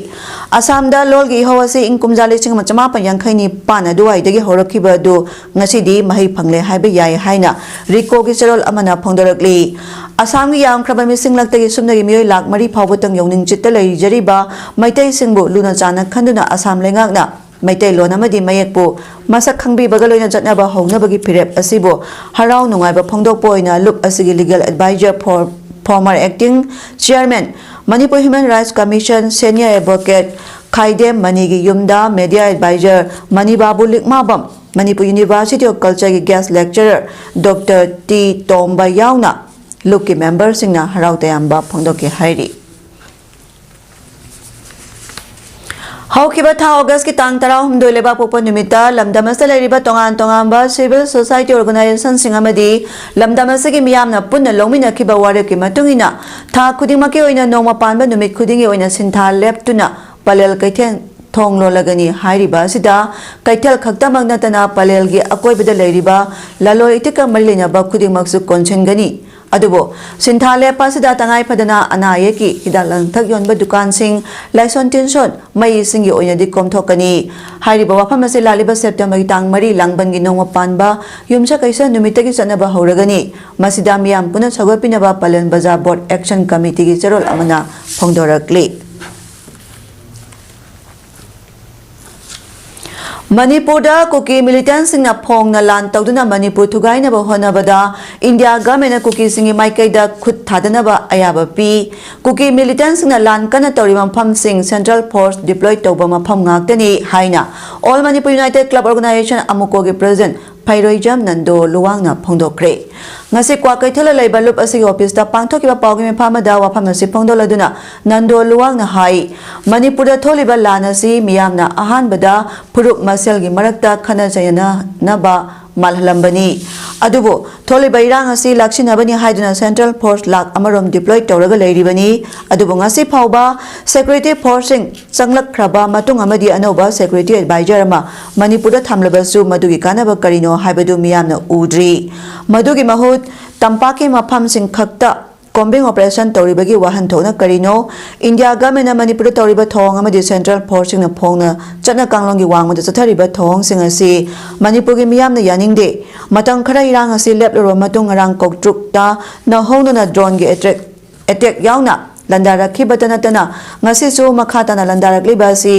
ꯑꯁꯥꯝꯗ ꯂꯣꯜꯒꯤ ꯏꯍꯧ ꯑꯁꯤ ꯏꯪ ꯀꯨꯝꯖꯥ ꯂꯤꯁꯤꯡ ꯑꯃ ꯆꯃꯥꯄꯟ ꯌꯥꯡꯈꯩ ꯅꯤꯄꯥꯟ ꯑꯗꯨꯋꯥꯏꯗꯒꯤ ꯍꯧꯔꯛꯈꯤꯕ ꯑꯗꯨ ꯉꯁꯤꯗꯤ ꯃꯍꯩ ꯐꯪꯂꯦ ꯍꯥꯏꯕ ꯌꯥꯏ ꯍꯥꯏꯅ ꯔꯤꯀꯣꯒꯤ ꯆꯦꯔꯣꯜ ꯑꯃꯅ ꯐꯣꯡꯗꯣꯔꯛꯂꯤ꯫ ꯑꯁꯥꯝꯒꯤ ꯌꯥꯝꯈ꯭ꯔꯕ ꯃꯤꯁꯤꯡꯂꯛꯇꯒꯤ ꯁꯨꯞꯅꯒꯤ ꯃꯤꯑꯣꯏ ꯂꯥꯈ ꯃꯔꯤ ꯐꯥꯎꯕꯇꯪ ꯌꯧꯅꯤꯡꯆꯤꯠꯇ ꯂꯩꯖꯔꯤꯕ ꯃꯩꯇꯩꯁꯤꯡꯕꯨ ꯂꯨꯅ ꯆꯥꯟꯅ ꯈꯟꯗꯨꯅ ꯑꯁꯥꯝ ꯂꯩꯉꯥꯛꯅ ꯃꯩꯇꯩꯂꯣꯟ ꯑꯃꯗꯤ ꯃꯌꯦꯛꯄꯨ ꯃꯁꯛ ꯈꯪꯕꯤꯕꯒ ꯂꯣꯏꯅ ꯆꯠꯅꯕ ꯍꯧꯅꯕꯒꯤ ꯐꯤꯔꯦꯞ ꯑꯁꯤꯕꯨ ꯍꯔꯥꯎ ꯅꯨꯡꯉꯥꯏꯕ ꯐꯣꯡꯗꯣꯛꯄ ꯑꯣꯏꯅ ꯂꯨꯞ ꯑꯁꯤꯒꯤ legal advisor for former acting chairman, Manipur Human Rights Commission senior advocate ꯈꯥꯏꯗꯦꯝ ꯃꯅꯤꯒꯤ ꯌꯨꯝꯗ media advisor ꯃꯅꯤꯕꯥꯕꯨ ꯂꯤꯛꯃꯥꯕꯝ, Manipur University of Culture ꯒꯤ guest lecturer Doctor ꯇꯤ ꯇꯣꯝꯕ ꯌꯥꯎꯅ ꯂꯨꯞꯀꯤ member ꯁꯤꯡꯅ ꯍꯔꯥꯎ ꯇꯌꯥꯝꯕ ꯐꯣꯡꯗꯣꯛꯈꯤ ꯍꯥꯏꯔꯤ꯫ ꯍꯧꯈꯤꯕ ꯊꯥ ꯑꯣꯒꯁꯀꯤ ꯇꯥꯡ ꯇꯔꯥꯍꯨꯝꯗꯣꯏ ꯂꯩꯕꯥꯛꯄꯣꯛꯄ ꯅꯨꯃꯤꯠꯇ ꯂꯝꯗꯝ ꯑꯁꯤꯗ ꯂꯩꯔꯤꯕ ꯇꯣꯉꯥꯟ ꯇꯣꯉꯥꯟꯕ civil society organization ꯁꯤꯡ ꯑꯃꯗꯤ ꯂꯝꯗꯝ ꯑꯁꯤꯒꯤ ꯃꯤꯌꯥꯝꯅ ꯄꯨꯟꯅ ꯂꯧꯃꯤꯟꯅꯈꯤꯕ ꯋꯥꯔꯦꯞꯀꯤ ꯃꯇꯨꯡ ꯏꯟꯅ ꯊꯥ ꯈꯨꯗꯤꯡꯃꯛꯀꯤ ꯑꯣꯏꯅ ꯅꯣꯡꯃ ꯄꯥꯟꯕ ꯅꯨꯃꯤꯠ ꯈꯨꯗꯤꯡꯒꯤ ꯑꯣꯏꯅ ꯁꯤꯟꯊꯥ ꯂꯦꯞꯇꯨꯅ ꯄꯂꯦꯜ ꯀꯩꯊꯦꯜ ꯊꯣꯡ ꯂꯣꯜꯂꯒꯅꯤ꯫ ꯍꯥꯏꯔꯤꯕ ꯑꯁꯤꯗ ꯀꯩꯊꯦꯜ ꯈꯛꯇꯃꯛ ꯅꯠꯇꯅ ꯄꯂꯦꯜꯒꯤ ꯑꯀꯣꯏꯕꯗ ꯂꯩꯔꯤꯕ ꯂꯂꯣꯟ ꯏꯇꯤꯛꯀ ꯃꯔꯤ ꯂꯩꯅꯕ ꯈꯨꯗꯤꯡꯃꯛꯁꯨ ꯀꯣꯟꯁꯤꯟꯒꯅꯤ꯫ ꯑꯗꯨꯕꯨ ꯁꯤꯟꯊꯥ ꯂꯦꯞꯄ ꯑꯁꯤꯗ ꯇꯉꯥꯏ ꯐꯗꯅ ꯑꯅꯥ ꯑꯌꯦꯛꯀꯤ ꯍꯤꯗꯥꯛ ꯂꯥꯡꯊꯛ ꯌꯣꯟꯕ ꯗꯨꯀꯥꯟꯁꯤꯡ, ꯂꯥꯏꯁꯣꯟ ꯇꯤꯟꯁꯣꯟ, ꯃꯩ ꯏꯁꯤꯡꯒꯤ ꯑꯣꯏꯅꯗꯤ ꯀꯣꯝꯊꯣꯛꯀꯅꯤ꯫ ꯍꯥꯏꯔꯤꯕ ꯋꯥꯐꯝ ꯑꯁꯤ ꯂꯥꯛꯂꯤꯕ ꯁꯦꯞꯇꯦꯝꯕꯔꯒꯤ ꯇꯥꯡ ꯃꯔꯤ ꯂꯥꯡꯕꯟꯒꯤ ꯅꯣꯡꯃ ꯄꯥꯟꯕ ꯌꯨꯝꯁꯀꯩꯁ ꯅꯨꯃꯤꯠꯇꯒꯤ ꯆꯠꯅꯕ ꯍꯧꯔꯒꯅꯤ꯫ ꯃꯁꯤꯗ ꯃꯤꯌꯥꯝ ꯄꯨꯟꯅ ꯁꯧꯒꯠꯄꯤꯅꯕ ꯄꯂꯦꯟ ꯕꯖꯥꯔ board action committee ꯒꯤ ꯆꯦꯔꯣꯜ ꯑꯃꯅ ꯐꯣꯡꯗꯣꯔꯛꯂꯤ꯫ ꯃꯅꯤꯄꯨꯔꯗ ꯀꯨꯀꯤ militant ꯁꯤꯡꯅ ꯐꯣꯡꯅ ꯂꯥꯟ ꯇꯧꯗꯨꯅ ꯃꯅꯤꯄꯨꯔ ꯊꯨꯒꯥꯏꯅꯕ ꯍꯣꯠꯅꯕꯗ ꯏꯟꯗꯤꯌꯥ ꯒꯚꯔꯟꯃꯦꯟꯠꯅ ꯀꯨꯀꯤꯁꯤꯡꯒꯤ ꯃꯥꯏꯀꯩꯗ ꯈꯨꯠ ꯊꯥꯗꯅꯕ ꯑꯌꯥꯕ ꯄꯤ꯫ ꯀꯨꯀꯤ militant ꯁꯤꯡꯅ ꯂꯥꯟ ꯀꯟꯅ ꯇꯧꯔꯤꯕ ꯃꯐꯝꯁꯤꯡ central force deploy ꯇꯧꯕ ꯃꯐꯝ ꯉꯥꯛꯇꯅꯤ ꯍꯥꯏꯅ All Manipur United Club Organisation, ꯑꯃꯨꯀꯣꯒꯤ president ꯐꯩꯔꯣꯏꯖꯝ Nando ꯂꯨꯋꯥꯡꯅ ꯐꯣꯡꯗꯣꯛꯈ꯭ꯔꯦ꯫ ꯉꯁꯤ ꯀ꯭ꯋꯥꯀꯩꯊꯦꯜꯗ ꯂꯩꯕ ꯂꯨꯞ ꯑꯁꯤꯒꯤ ꯑꯣꯐꯤꯁꯇ ꯄꯥꯡꯊꯣꯛꯈꯤꯕ ꯄꯥꯎꯒꯤ ꯃꯤꯐꯝ ꯑꯃꯗ ꯋꯥꯐꯝ ꯑꯁꯤ ꯐꯣꯡꯗꯣꯛꯂꯗꯨꯅ ꯅꯟꯗꯣ ꯂꯨꯋꯥꯡꯅ ꯍꯥꯏ, ꯃꯅꯤꯄꯨꯔꯗ ꯊꯣꯛꯂꯤꯕ ꯂꯥꯟ ꯑꯁꯤ ꯃꯤꯌꯥꯝꯅ ꯑꯍꯥꯟꯕꯗ ꯐꯨꯔꯨꯞ ꯃꯁꯦꯜꯒꯤ ꯃꯔꯛꯇ ꯈꯠꯅ ꯆꯩꯅꯅꯕ ꯃꯥꯜꯍꯜꯂꯝꯕꯅꯤ꯫ ꯑꯗꯨꯕꯨ ꯊꯣꯛꯂꯤꯕ ꯏꯔꯥꯡ ꯑꯁꯤ ꯂꯥꯛꯁꯤꯟꯅꯕꯅꯤ ꯍꯥꯏꯗꯨꯅ ꯁꯦꯟꯇ꯭ꯔꯦꯜ ꯐꯣꯔꯁ ꯂꯥꯛ ꯑꯃꯔꯣꯝ ꯗꯤꯄ꯭ꯂꯣꯏ ꯇꯧꯔꯒ ꯂꯩꯔꯤꯕꯅꯤ꯫ ꯑꯗꯨꯕꯨ ꯉꯁꯤ ꯐꯥꯎꯕ ꯁꯦꯀ꯭ꯌꯨꯔꯤꯇꯤ ꯐꯣꯔꯁꯁꯤꯡ ꯆꯪꯂꯛꯈ꯭ꯔꯕ ꯃꯇꯨꯡ ꯑꯃꯗꯤ ꯑꯅꯧꯕ ꯁꯦꯀ꯭ꯌꯨꯔꯤꯇꯤ ꯑꯦꯗꯚꯥꯏꯖꯔ ꯑꯃ ꯃꯅꯤꯄꯨꯔꯗ ꯊꯝꯂꯕꯁꯨ ꯃꯗꯨꯒꯤ ꯀꯥꯟꯅꯕ ꯀꯔꯤꯅꯣ ꯍꯥꯏꯕꯗꯨ ꯃꯤꯌꯥꯝꯅ ꯎꯗ꯭ꯔꯤ꯫ ꯃꯗꯨꯒꯤ ꯃꯍꯨꯠ ꯇꯝꯄꯥꯛꯀꯤ ꯃꯐꯝꯁꯤꯡ ꯈꯛꯇ ꯀꯣꯝꯕꯤꯡ ꯑꯣꯄꯔꯦꯁꯟ ꯇꯧꯔꯤꯕꯒꯤ ꯋꯥꯍꯟꯊꯣꯛꯅ ꯀꯔꯤꯅꯣ? ꯏꯟꯗꯤꯌꯥ ꯒꯚꯔꯟꯃꯦꯟꯠꯅ ꯃꯅꯤꯄꯨꯔꯗ ꯇꯧꯔꯤꯕ ꯊꯧꯑꯣꯡ ꯑꯃꯗꯤ ꯁꯦꯟꯇ꯭ꯔꯦꯜ ꯐꯣꯔꯁꯁꯤꯡꯅ ꯐꯣꯡꯅ ꯆꯠꯅ ꯀꯥꯡꯂꯣꯟꯒꯤ ꯋꯥꯡꯃꯗ ꯆꯠꯊꯔꯤꯕ ꯊꯧꯑꯣꯡꯁꯤꯡ ꯑꯁꯤ ꯃꯅꯤꯄꯨꯔꯒꯤ ꯃꯤꯌꯥꯝꯅ ꯌꯥꯅꯤꯡꯗꯦ꯫ ꯃꯇꯝ ꯈꯔ ꯏꯔꯥꯡ ꯑꯁꯤ ꯂꯦꯞꯂꯨꯔꯕ ꯃꯇꯨꯡ ꯉꯔꯥꯡ ꯀꯧꯇ꯭ꯔꯨꯛꯇ ꯅꯧꯍꯧꯅꯅ ꯗ꯭ꯔꯣꯟꯒꯤ ꯑꯦꯇ꯭ꯔꯦꯛ ꯑꯦꯇꯦꯛ ꯌꯥꯎꯅ ꯂꯥꯟꯗꯥꯔꯛꯈꯤꯕꯇ ꯅꯠꯇꯅ ꯉꯁꯤꯁꯨ ꯃꯈꯥ ꯇꯥꯅ ꯂꯥꯟꯗꯥꯔꯛꯂꯤꯕ ꯑꯁꯤ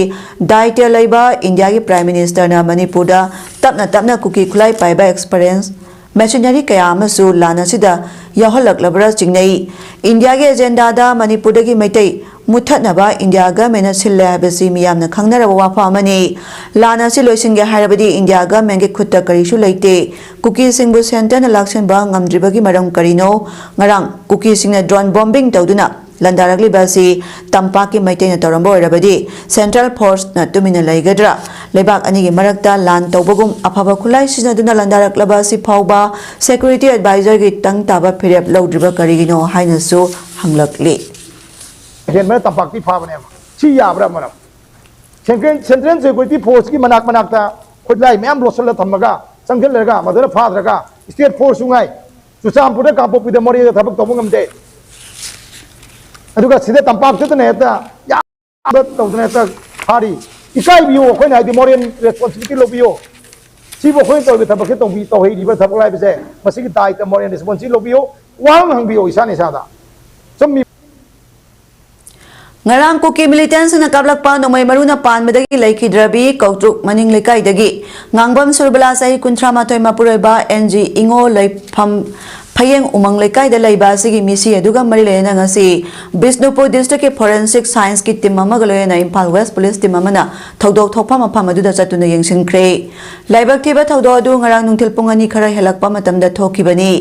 ꯗꯥꯏꯇ꯭ꯌ ꯂꯩꯕ ꯏꯟꯗꯤꯌꯥꯒꯤ ꯄ꯭ꯔꯥꯏꯝ ꯃꯤꯅꯤꯁꯇꯔꯅ ꯃꯅꯤꯄꯨꯔꯗ ꯇꯞꯅ ꯇꯞꯅ ꯀꯨꯀꯤ ꯈꯨꯠꯂꯥꯏ ꯄꯥꯏꯕ ꯑꯦꯛꯁꯄꯔꯤꯌꯦꯟꯁ ꯃꯦꯁꯤꯅꯔꯤ ꯀꯌꯥ ꯑꯃꯁꯨ ꯂꯥꯟ ꯑꯁꯤꯗ ꯌꯥꯎꯍꯜꯂꯛꯂꯕ꯭ꯔꯥ ꯆꯤꯡꯅꯩ꯫ ꯏꯟꯗꯤꯌꯥꯒꯤ ꯑꯦꯖꯦꯟꯗꯥꯗ ꯃꯅꯤꯄꯨꯔꯗꯒꯤ ꯃꯩꯇꯩ ꯃꯨꯠꯊꯠꯅꯕ ꯏꯟꯗꯤꯌꯥ ꯒꯚꯔꯟꯃꯦꯟꯠꯅ ꯁꯤꯜꯂꯦ ꯍꯥꯏꯕꯁꯤ ꯃꯤꯌꯥꯝꯅ ꯈꯪꯅꯔꯕ ꯋꯥꯐꯝ ꯑꯃꯅꯤ꯫ ꯂꯥꯟ ꯑꯁꯤ ꯂꯣꯏꯁꯤꯟꯒꯦ ꯍꯥꯏꯔꯕꯗꯤ ꯏꯟꯗꯤꯌꯥ ꯒꯚꯔꯟꯃꯦꯟꯠꯀꯤ ꯈꯨꯠꯇ ꯀꯔꯤꯁꯨ ꯂꯩꯇꯦ꯫ ꯀꯨꯀꯤꯁꯤꯡꯕꯨ ꯁꯦꯟꯇꯔꯅ ꯂꯥꯛꯁꯤꯟꯕ ꯉꯝꯗ꯭ꯔꯤꯕꯒꯤ ꯃꯔꯝ ꯀꯔꯤꯅꯣ? ꯉꯔꯥꯡ ꯀꯨꯀꯤꯁꯤꯡꯅ ꯗ꯭ꯔꯣꯟ ꯕꯣꯝꯕꯤꯡ ꯇꯧꯗꯨꯅ ꯂꯥꯟꯗꯥꯔꯛꯂꯤꯕ ꯑꯁꯤ ꯇꯝꯄꯥꯛꯀꯤ ꯃꯩꯇꯩꯅ ꯇꯧꯔꯝꯕ ꯑꯣꯏꯔꯕꯗꯤ ꯁꯦꯟꯇ꯭ꯔꯦꯜ ꯐꯣꯔꯁꯅ ꯇꯨꯃꯤꯟꯅ ꯂꯩꯒꯗ꯭ꯔꯥ? ꯂꯩꯕꯥꯛ ꯑꯅꯤꯒꯤ ꯃꯔꯛꯇ ꯂꯥꯟ ꯇꯧꯕꯒꯨꯝ ꯑꯐꯕ ꯈꯨꯠꯂꯥꯏ ꯁꯤꯖꯤꯟꯅꯗꯨꯅ ꯂꯥꯟꯗꯥꯔꯛꯂꯕ ꯑꯁꯤ ꯐꯥꯎꯕ ꯁꯦꯀ꯭ꯌꯨꯔꯤꯇꯤ ꯑꯦꯗꯚꯥꯏꯖꯔꯒꯤ ꯇꯪ ꯇꯥꯕ ꯐꯤꯔꯦꯞ ꯂꯧꯗ꯭ꯔꯤꯕ ꯀꯔꯤꯒꯤꯅꯣ ꯍꯥꯏꯅꯁꯨ ꯍꯪꯂꯛꯂꯤ꯫ ꯑꯍꯦꯟꯕꯅ ꯇꯝꯄꯥꯛꯇꯤ ꯐꯥꯕꯅꯦꯕ꯫ ꯁꯤ ꯌꯥꯕ꯭ꯔꯥ? ꯃꯔꯝ ꯁꯦꯟꯇ꯭ꯔꯦꯜ ꯁꯦꯟꯇ꯭ꯔꯦꯜ ꯁꯦꯀ꯭ꯌꯨꯔꯤꯇꯤ ꯐꯣꯔꯁꯀꯤ ꯃꯅꯥꯛ ꯃꯅꯥꯛꯇ ꯈꯨꯠꯂꯥꯏ ꯃꯌꯥꯝ ꯂꯣꯠꯁꯤꯜꯂ ꯊꯝꯃꯒ ꯆꯪꯁꯤꯜꯂꯒ ꯃꯗꯨꯅ ꯐꯥꯗ꯭ꯔꯒ ꯁ꯭ꯇꯦꯠ ꯐꯣꯔꯁꯁꯨ ꯉꯥꯏ ꯆꯨꯔꯆꯥꯟꯄꯨꯔꯗ ꯀꯥꯡꯄꯣꯛꯄꯤꯗ ꯃꯣꯔꯦꯗ ꯊꯕꯛ ꯇꯧꯕ ꯉꯝꯗꯦ꯫ ꯑꯗꯨꯒ ꯁꯤꯗ ꯇꯝꯄꯥꯛꯇꯨꯗꯅ ꯍꯦꯛꯇ ꯌꯥꯝꯕ ꯇꯧꯗꯅ ꯍꯦꯛꯇ ꯐꯥꯔꯤ꯫ ꯏꯀꯥꯏꯕꯤꯌꯨ, ꯑꯩꯈꯣꯏꯅ ꯍꯥꯏꯗꯤ ꯃꯣꯔꯦꯜ ꯔꯦꯁꯄꯣꯟꯁꯤꯕꯤꯂꯤꯇꯤ ꯂꯧꯕꯤꯌꯨ꯫ ꯁꯤꯕꯨ ꯑꯩꯈꯣꯏꯅ ꯇꯧꯔꯤꯕ ꯊꯕꯛꯁꯦ ꯇꯧꯕꯤ ꯇꯧꯍꯩꯔꯤꯕ ꯊꯕꯛ ꯍꯥꯏꯕꯁꯦ ꯃꯁꯤꯒꯤ ꯗꯥꯏꯇ ꯃꯣꯔꯦꯜ ꯔꯦꯁꯄꯣꯟꯁꯤꯕꯤꯂꯤꯇꯤ ꯂꯧꯕꯤꯌꯨ꯫ ꯋꯥꯍꯪ ꯍꯪꯕꯤꯌꯨ ꯏꯁꯥꯅ ꯏꯁꯥꯗ꯫ ꯆꯨꯝꯃꯤ꯫ ꯉꯔꯥꯡ ꯀꯨꯀꯤ ꯃꯤꯂꯤꯇꯦꯟꯠꯁꯤꯡꯅ ꯀꯥꯞꯂꯛꯄ ꯅꯣꯡꯃꯩ ꯃꯔꯨꯅ ꯄꯥꯟꯕꯗꯒꯤ ꯂꯩꯈꯤꯗ꯭ꯔꯕꯤ ꯀꯧꯇ꯭ꯔꯨꯛ ꯃꯅꯤꯡ ꯂꯩꯀꯥꯏꯗꯒꯤ ꯉꯥꯡꯕꯝ ꯁꯨꯔꯕꯂꯥ ꯆꯍꯤ ꯀꯨꯟꯊ꯭ꯔꯥ ꯃꯥꯊꯣꯏ ꯃꯄꯨꯔꯣꯏꯕ ꯑꯦꯟ ꯖꯤ ꯏꯉꯣ ꯂꯩꯐꯝ ꯐꯌꯦꯡ ꯎꯃꯪ ꯂꯩꯀꯥꯏꯗ ꯂꯩꯕ ꯑꯁꯤꯒꯤ ꯃꯤꯁꯤ ꯑꯗꯨꯒ ꯃꯔꯤ ꯂꯩꯅꯅ ꯉꯁꯤ ꯕꯤꯁꯅꯨꯄꯨꯔ district ꯀꯤ forensic science ꯀꯤ team ꯑꯃꯒ ꯂꯣꯏꯅꯅ ꯏꯝꯐꯥꯜ West police team ꯑꯃꯅ ꯊꯧꯗꯣꯛ ꯊꯣꯛꯐꯝ ꯃꯐꯝ ꯑꯗꯨꯗ ꯆꯠꯇꯨꯅ ꯌꯦꯡꯁꯤꯟꯈ꯭ꯔꯦ꯫ ꯂꯥꯏꯕꯛ ꯊꯤꯕ ꯊꯧꯗꯣꯛ ꯑꯗꯨ ꯉꯔꯥꯡ ꯅꯨꯡꯊꯤꯜ ꯄꯨꯡ ꯑꯅꯤ ꯈꯔ ꯍꯦꯜꯂꯛꯄ ꯃꯇꯝꯗ ꯊꯣꯛꯈꯤꯕꯅꯤ꯫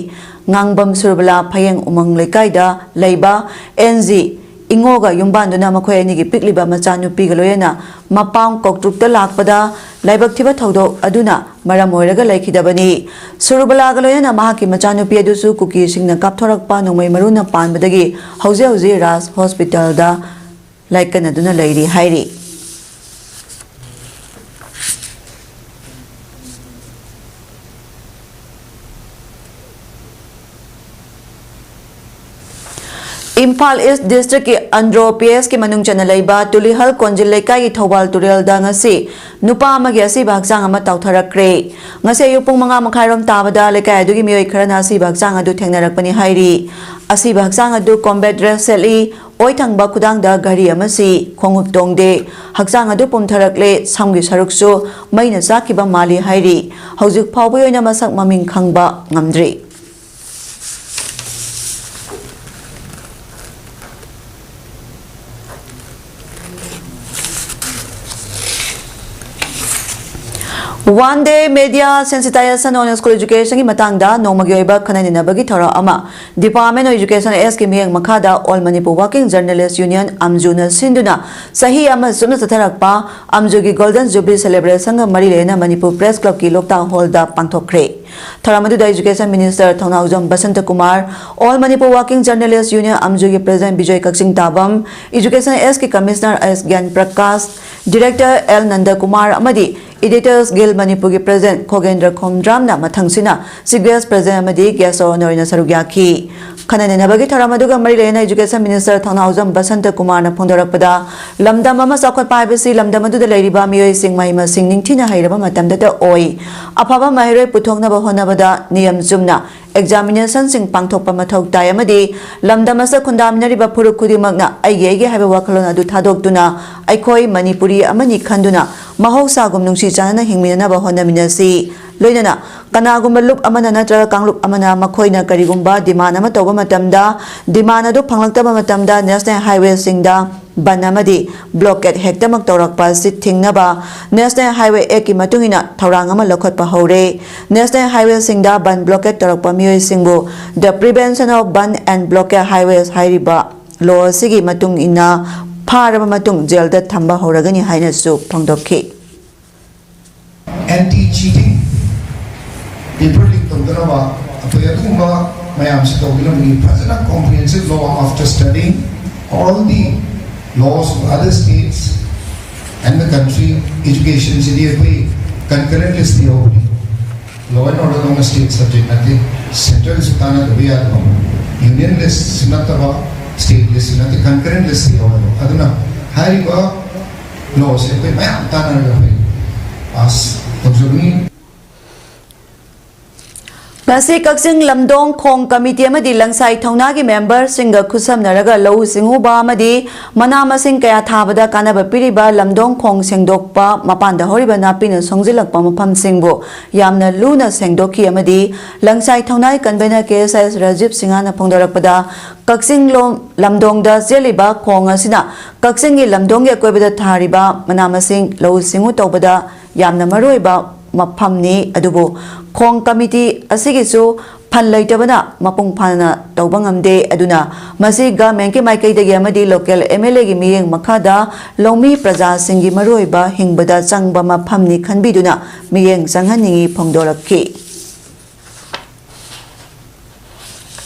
ꯉꯥꯡꯕꯝ ꯁꯨꯔꯕꯂꯥ ꯐꯌꯦꯡ ꯎꯃꯪ ꯂꯩꯀꯥꯏꯗ ꯂꯩꯕ ꯑꯦꯟ ꯖꯤ ꯏꯉꯣꯒ ꯌꯨꯝꯕꯥꯟꯗꯨꯅ ꯃꯈꯣꯏ ꯑꯅꯤꯒꯤ ꯄꯤꯛꯂꯤꯕ ꯃꯆꯥꯅꯨꯄꯤꯒ ꯂꯣꯏꯅꯅ ꯃꯄꯥꯝ ꯀꯧꯇ꯭ꯔꯨꯛꯇ ꯂꯥꯛꯄꯗ ꯂꯥꯏꯕꯛ ꯊꯤꯕ ꯊꯧꯗꯣꯛ ꯑꯗꯨꯅ ꯃꯔꯝ ꯑꯣꯏꯔꯒ ꯂꯩꯈꯤꯗꯕꯅꯤ꯫ ꯁꯨꯔꯨꯕꯂꯥꯒ ꯂꯣꯏꯅꯅ ꯃꯍꯥꯛꯀꯤ ꯃꯆꯥꯅꯨꯄꯤ ꯑꯗꯨꯁꯨ ꯀꯨꯀꯤꯁꯤꯡꯅ ꯀꯥꯞꯊꯣꯔꯛꯄ ꯅꯣꯡꯃꯩ ꯃꯔꯨꯅ ꯄꯥꯟꯕꯗꯒꯤ ꯍꯧꯖꯤꯛ ꯍꯧꯖꯤꯛ ꯔꯥꯖ ꯍꯣꯁꯄꯤꯇꯥꯜꯗ ꯂꯥꯏꯀꯠꯅꯗꯨꯅ ꯂꯩꯔꯤ ꯍꯥꯏꯔꯤ꯫ ꯏꯝꯐꯥꯜ East district ꯀꯤ ꯑꯟꯗ꯭ꯔꯣ P S ꯀꯤ ꯃꯅꯨꯡ ꯆꯟꯅ ꯂꯩꯕ ꯇꯨꯂꯤꯍꯜ ꯀꯣꯟꯖꯤꯜ ꯂꯩꯀꯥꯏꯒꯤ ꯊꯧꯕꯥꯜ ꯇꯨꯔꯦꯜꯗ ꯉꯁꯤ ꯅꯨꯄꯥ ꯑꯃꯒꯤ ꯑꯁꯤꯕ ꯍꯛꯆꯥꯡ ꯑꯃ ꯇꯥꯎꯊꯔꯛꯈ꯭ꯔꯦ꯫ ꯉꯁꯤ ꯑꯌꯨꯛ ꯄꯨꯡ ꯃꯉꯥ ꯃꯈꯥꯏꯔꯣꯝ ꯇꯥꯕꯗ ꯂꯩꯀꯥꯏ ꯑꯗꯨꯒꯤ ꯃꯤꯑꯣꯏ ꯈꯔꯅ ꯑꯁꯤꯕ ꯍꯛꯆꯥꯡ ꯑꯗꯨ ꯊꯦꯡꯅꯔꯛꯄꯅꯤ ꯍꯥꯏꯔꯤ꯫ ꯑꯁꯤꯕ ꯍꯛꯆꯥꯡ ꯑꯗꯨ combat dress ꯁꯦꯠꯂꯤ, ꯑꯣꯏ ꯊꯪꯕ ꯈꯨꯗꯥꯡꯗ ꯘꯔꯤ ꯑꯃ ꯁꯤ, ꯈꯣꯡꯎꯞ ꯇꯣꯡꯗꯦ꯫ ꯍꯛꯆꯥꯡ ꯑꯗꯨ ꯄꯨꯝꯊꯔꯛꯂꯦ, ꯁꯝꯒꯤ ꯁꯔꯨꯛꯁꯨ ꯃꯩꯅ ꯆꯥꯛꯈꯤꯕ ꯃꯥꯜꯂꯤ ꯍꯥꯏꯔꯤ꯫ ꯍꯧꯖꯤꯛ ꯐꯥꯎꯕꯒꯤ ꯑꯣꯏꯅ ꯃꯁꯛ ꯃꯃꯤꯡ ꯈꯪꯕ ꯉꯝꯗ꯭ꯔꯤ꯫ One day media sensitization on school education ꯒꯤ ꯃꯇꯥꯡꯗ ꯅꯣꯡꯃꯒꯤ ꯑꯣꯏꯕ ꯈꯟꯅ ꯅꯩꯅꯕꯒꯤ ꯊꯧꯔꯝ ꯑꯃ Department of Education S ꯀꯤ ꯃꯤꯠꯌꯦꯡ ꯃꯈꯥꯗ All Manipur Working Journalist Union ꯑꯝꯖꯨꯅ ꯁꯤꯟꯗꯨꯅ ꯆꯍꯤ ꯑꯃ ꯆꯨꯞꯅ ꯆꯠꯊꯔꯛꯄ ꯑꯝꯖꯨꯒꯤ Golden Jubilee Celebration ꯒ ꯃꯔꯤ ꯂꯩꯅꯅ ꯃꯅꯤꯄꯨꯔ Press Club ꯀꯤ ꯂꯣꯛꯇꯥꯛ ꯍꯣꯜꯗ ꯄꯥꯡꯊꯣꯛꯈ꯭ꯔꯦ꯫ ꯊꯧꯔꯝ ꯑꯗꯨꯗ Education Minister ꯊꯧꯅꯥꯎꯖꯝ Basanta Kumar, All Manipur Working Journalist Union ꯑꯝꯖꯨꯒꯤ President Bijoy ꯀꯛꯆꯤꯡ ꯇꯥꯕꯝ, Education S ꯀꯤ Commissioner S ꯒ꯭ꯌꯥꯟ ꯄ꯭ꯔꯀꯥꯁ, Director L ꯅꯟꯗ ꯀꯨꯃꯥꯔ ꯑꯃꯗꯤ Editors Guild ꯃꯅꯤꯄꯨꯔꯒꯤ President ꯈꯣꯒꯦꯟꯗ꯭ꯔ ꯈꯣꯝꯗ꯭ꯔꯥꯝꯅ ꯃꯊꯪꯁꯤꯅ Chief Guest President ꯑꯃꯗꯤ Guest of Honour ꯑꯣꯏꯅ ꯁꯔꯨꯛ ꯌꯥꯈꯤ꯫ ꯈꯟꯅ ꯅꯩꯅꯕꯒꯤ ꯊꯧꯔꯝ ꯑꯗꯨꯒ ꯃꯔꯤ ꯂꯩꯅꯅ Education Minister ꯊꯧꯅꯥꯎꯖꯝ ꯕꯁꯟꯇ ꯀꯨꯃꯥꯔꯅ ꯐꯣꯡꯗꯣꯔꯛꯄꯗ, ꯂꯝꯗꯝ ꯑꯃ ꯆꯥꯎꯈꯠꯄ ꯍꯥꯏꯕꯁꯤ ꯂꯝꯗꯝ ꯑꯗꯨꯗ ꯂꯩꯔꯤꯕ ꯃꯤꯑꯣꯏꯁꯤꯡ ꯃꯍꯩ ꯃꯁꯤꯡ ꯅꯤꯡꯊꯤꯅ ꯍꯩꯔꯕ ꯃꯇꯝꯗꯇ ꯑꯣꯏ꯫ ꯑꯐꯕ ꯃꯍꯩꯔꯣꯏ ꯄꯨꯊꯣꯛꯅꯕ ꯍꯣꯠꯅꯕꯗ ꯅꯤꯌꯝ ꯆꯨꯝꯅ examination ꯁꯤꯡ ꯄꯥꯡꯊꯣꯛꯄ ꯃꯊꯧ ꯇꯥꯏ ꯑꯃꯗꯤ ꯂꯝꯗꯝ ꯑꯁꯤꯗ ꯈꯨꯟꯗꯥꯃꯤꯟꯅꯔꯤꯕ ꯐꯨꯔꯨꯞ ꯈꯨꯗꯤꯡꯃꯛꯅ ꯑꯩꯒꯤ ꯑꯩꯒꯤ ꯍꯥꯏꯕ ꯋꯥꯈꯜꯂꯣꯟ ꯑꯗꯨ ꯊꯥꯗꯣꯛꯇꯨꯅ ꯑꯩꯈꯣꯏ ꯃꯅꯤꯄꯨꯔꯤ ꯑꯃꯅꯤ ꯈꯟꯗꯨꯅ ꯃꯍꯧꯁꯥꯒꯨꯝ ꯅꯨꯡꯁꯤ ꯆꯥꯟꯅꯅ ꯍꯤꯡꯃꯤꯟꯅꯅꯕ ꯍꯣꯠꯅꯃꯤꯟꯅꯁꯤ꯫ ꯂꯣꯏꯅꯅ ꯀꯅꯥꯒꯨꯝꯕ ꯂꯨꯞ ꯑꯃꯅ ꯅꯠꯇ꯭ꯔꯒ ꯀꯥꯡꯂꯨꯞ ꯑꯃꯅ ꯃꯈꯣꯏꯅ ꯀꯔꯤꯒꯨꯝꯕ demand ꯑꯃ ꯇꯧꯕ ꯃꯇꯝꯗ, demand ꯑꯗꯨ ꯐꯪꯂꯛꯇꯕ ꯃꯇꯝꯗ National Highwayꯁꯤꯡꯗ ꯕꯟ ꯑꯃꯗꯤ blockade ꯍꯦꯛꯇꯃꯛ ꯇꯧꯔꯛꯄ ꯑꯁꯤ ꯊꯤꯡꯅꯕ National Highway Actꯀꯤ ꯃꯇꯨꯡ ꯏꯟꯅ ꯊꯧꯔꯥꯡ ꯑꯃ ꯂꯧꯈꯠꯄ ꯍꯧꯔꯦ꯫ National Highwayꯁꯤꯡꯗ ꯕꯟ blockade ꯇꯧꯔꯛꯄ ꯃꯤꯑꯣꯏꯁꯤꯡꯕꯨ The Prevention of Ban and Blockade Highways ꯍꯥꯏꯔꯤꯕ law ꯑꯁꯤꯒꯤ ꯃꯇꯨꯡ ꯏꯟꯅ ꯐꯥꯔꯕ ꯃꯇꯨꯡ ꯖꯦꯜꯗ ꯊꯝꯕ ꯍꯧꯔꯒꯅꯤ ꯍꯥꯏꯅꯁꯨ ꯐꯣꯡꯗꯣꯛꯈꯤ꯫ Anti cheating, paper leak ꯇꯧꯗꯅꯕ ꯑꯩꯈꯣꯏ ꯑꯗꯨꯒꯨꯝꯕ ꯃꯌꯥꯝꯁꯤ ꯇꯧꯗꯅꯕꯒꯤ ꯐꯖꯅ comprehensive law, after studying all the laws of other states and the country, educationꯁꯤꯗꯤ ꯑꯩꯈꯣꯏ concurrent list ꯌꯥꯎꯕꯅꯤ꯫ Law and order ꯗꯧꯅ state subject ꯅꯠꯇꯦ꯫ Centralꯁꯨ ꯇꯥꯟꯅꯗꯕ ꯌꯥꯗꯕ, union listꯁꯨ ꯅꯠꯇꯕ, state listꯁꯨ ꯅꯠꯇꯦ, concurrent list ꯌꯥꯎꯋꯦꯕ꯫ ꯑꯗꯨꯅ ꯍꯥꯏꯔꯤꯕ lawꯁꯦ ꯑꯩꯈꯣꯏ ꯃꯌꯥꯝ ꯇꯥꯟꯅꯔꯒ ꯑꯩꯈꯣꯏ pass ꯇꯧꯖꯕꯅꯤ꯫ ꯉꯁꯤ ꯀꯛꯆꯤꯡ ꯂꯝꯗꯣꯡ ꯈꯣꯡ ꯀꯃꯤꯇꯤ ꯑꯃꯗꯤ ꯂꯪꯁꯥꯏ ꯊꯧꯅꯥꯒꯤ memberꯁꯤꯡꯒ ꯈꯨꯠꯁꯝꯅꯔꯒ ꯂꯧꯎ ꯁꯤꯡꯎꯕ ꯑꯃꯗꯤ ꯃꯅꯥ ꯃꯁꯤꯡ ꯀꯌꯥ ꯊꯥꯕꯗ ꯀꯥꯟꯅꯕ ꯄꯤꯔꯤꯕ ꯂꯝꯗꯣꯡ ꯈꯣꯡ ꯁꯦꯡꯗꯣꯛꯄ, ꯃꯄꯥꯟꯗ ꯍꯧꯔꯤꯕ ꯅꯥꯄꯤꯅ ꯁꯣꯡꯖꯤꯜꯂꯛꯄ ꯃꯐꯝꯁꯤꯡꯕꯨ ꯌꯥꯝꯅ ꯂꯨꯅ ꯁꯦꯡꯗꯣꯛꯈꯤ ꯑꯃꯗꯤ ꯂꯪꯁꯥꯏ ꯊꯧꯅꯥꯒꯤ convener ꯀꯦ ꯑꯦꯁ ꯑꯦꯁ ꯔꯥꯖꯤꯕ ꯁꯤꯡꯍꯅ ꯐꯣꯡꯗꯣꯔꯛꯄꯗ, ꯀꯛꯆꯤꯡ ꯂꯣꯝ-, ꯂꯝꯗꯣꯡꯗ ꯆꯦꯜꯂꯤꯕ ꯈꯣꯡ ꯑꯁꯤꯅ ꯀꯛꯆꯤꯡꯒꯤ ꯂꯝꯗꯣꯡꯒꯤ ꯑꯀꯣꯏꯕꯗ ꯊꯥꯔꯤꯕ ꯃꯅꯥ ꯃꯁꯤꯡ ꯂꯧꯎ ꯁꯤꯡꯎ ꯇꯧꯕꯗ ꯌꯥꯝꯅ ꯃꯔꯨꯑꯣꯏꯕ ꯃꯐꯝꯅꯤ꯫ ꯑꯗꯨꯕꯨ ꯈꯣꯡ ꯀꯃꯤꯇꯤ ꯑꯁꯤꯒꯤꯁꯨ ꯐꯟ ꯂꯩꯇꯕꯅ ꯃꯄꯨꯡ ꯐꯥꯅ ꯇꯧꯕ ꯉꯝꯗꯦ꯫ ꯑꯗꯨꯅ ꯃꯁꯤ governmentꯀꯤ ꯃꯥꯏꯀꯩꯗꯒꯤ ꯑꯃꯗꯤ local M L Aꯒꯤ ꯃꯤꯠꯌꯦꯡ ꯃꯈꯥꯗ ꯂꯧꯃꯤ ꯄ꯭ꯔꯖꯥꯁꯤꯡꯒꯤ ꯃꯔꯨꯑꯣꯏꯕ ꯍꯤꯡꯕꯗ ꯆꯪꯕ ꯃꯐꯝꯅꯤ ꯈꯟꯕꯤꯗꯨꯅ ꯃꯤꯠꯌꯦꯡ ꯆꯪꯍꯟꯅꯤꯡꯏ ꯐꯣꯡꯗꯣꯔꯛꯈꯤ꯫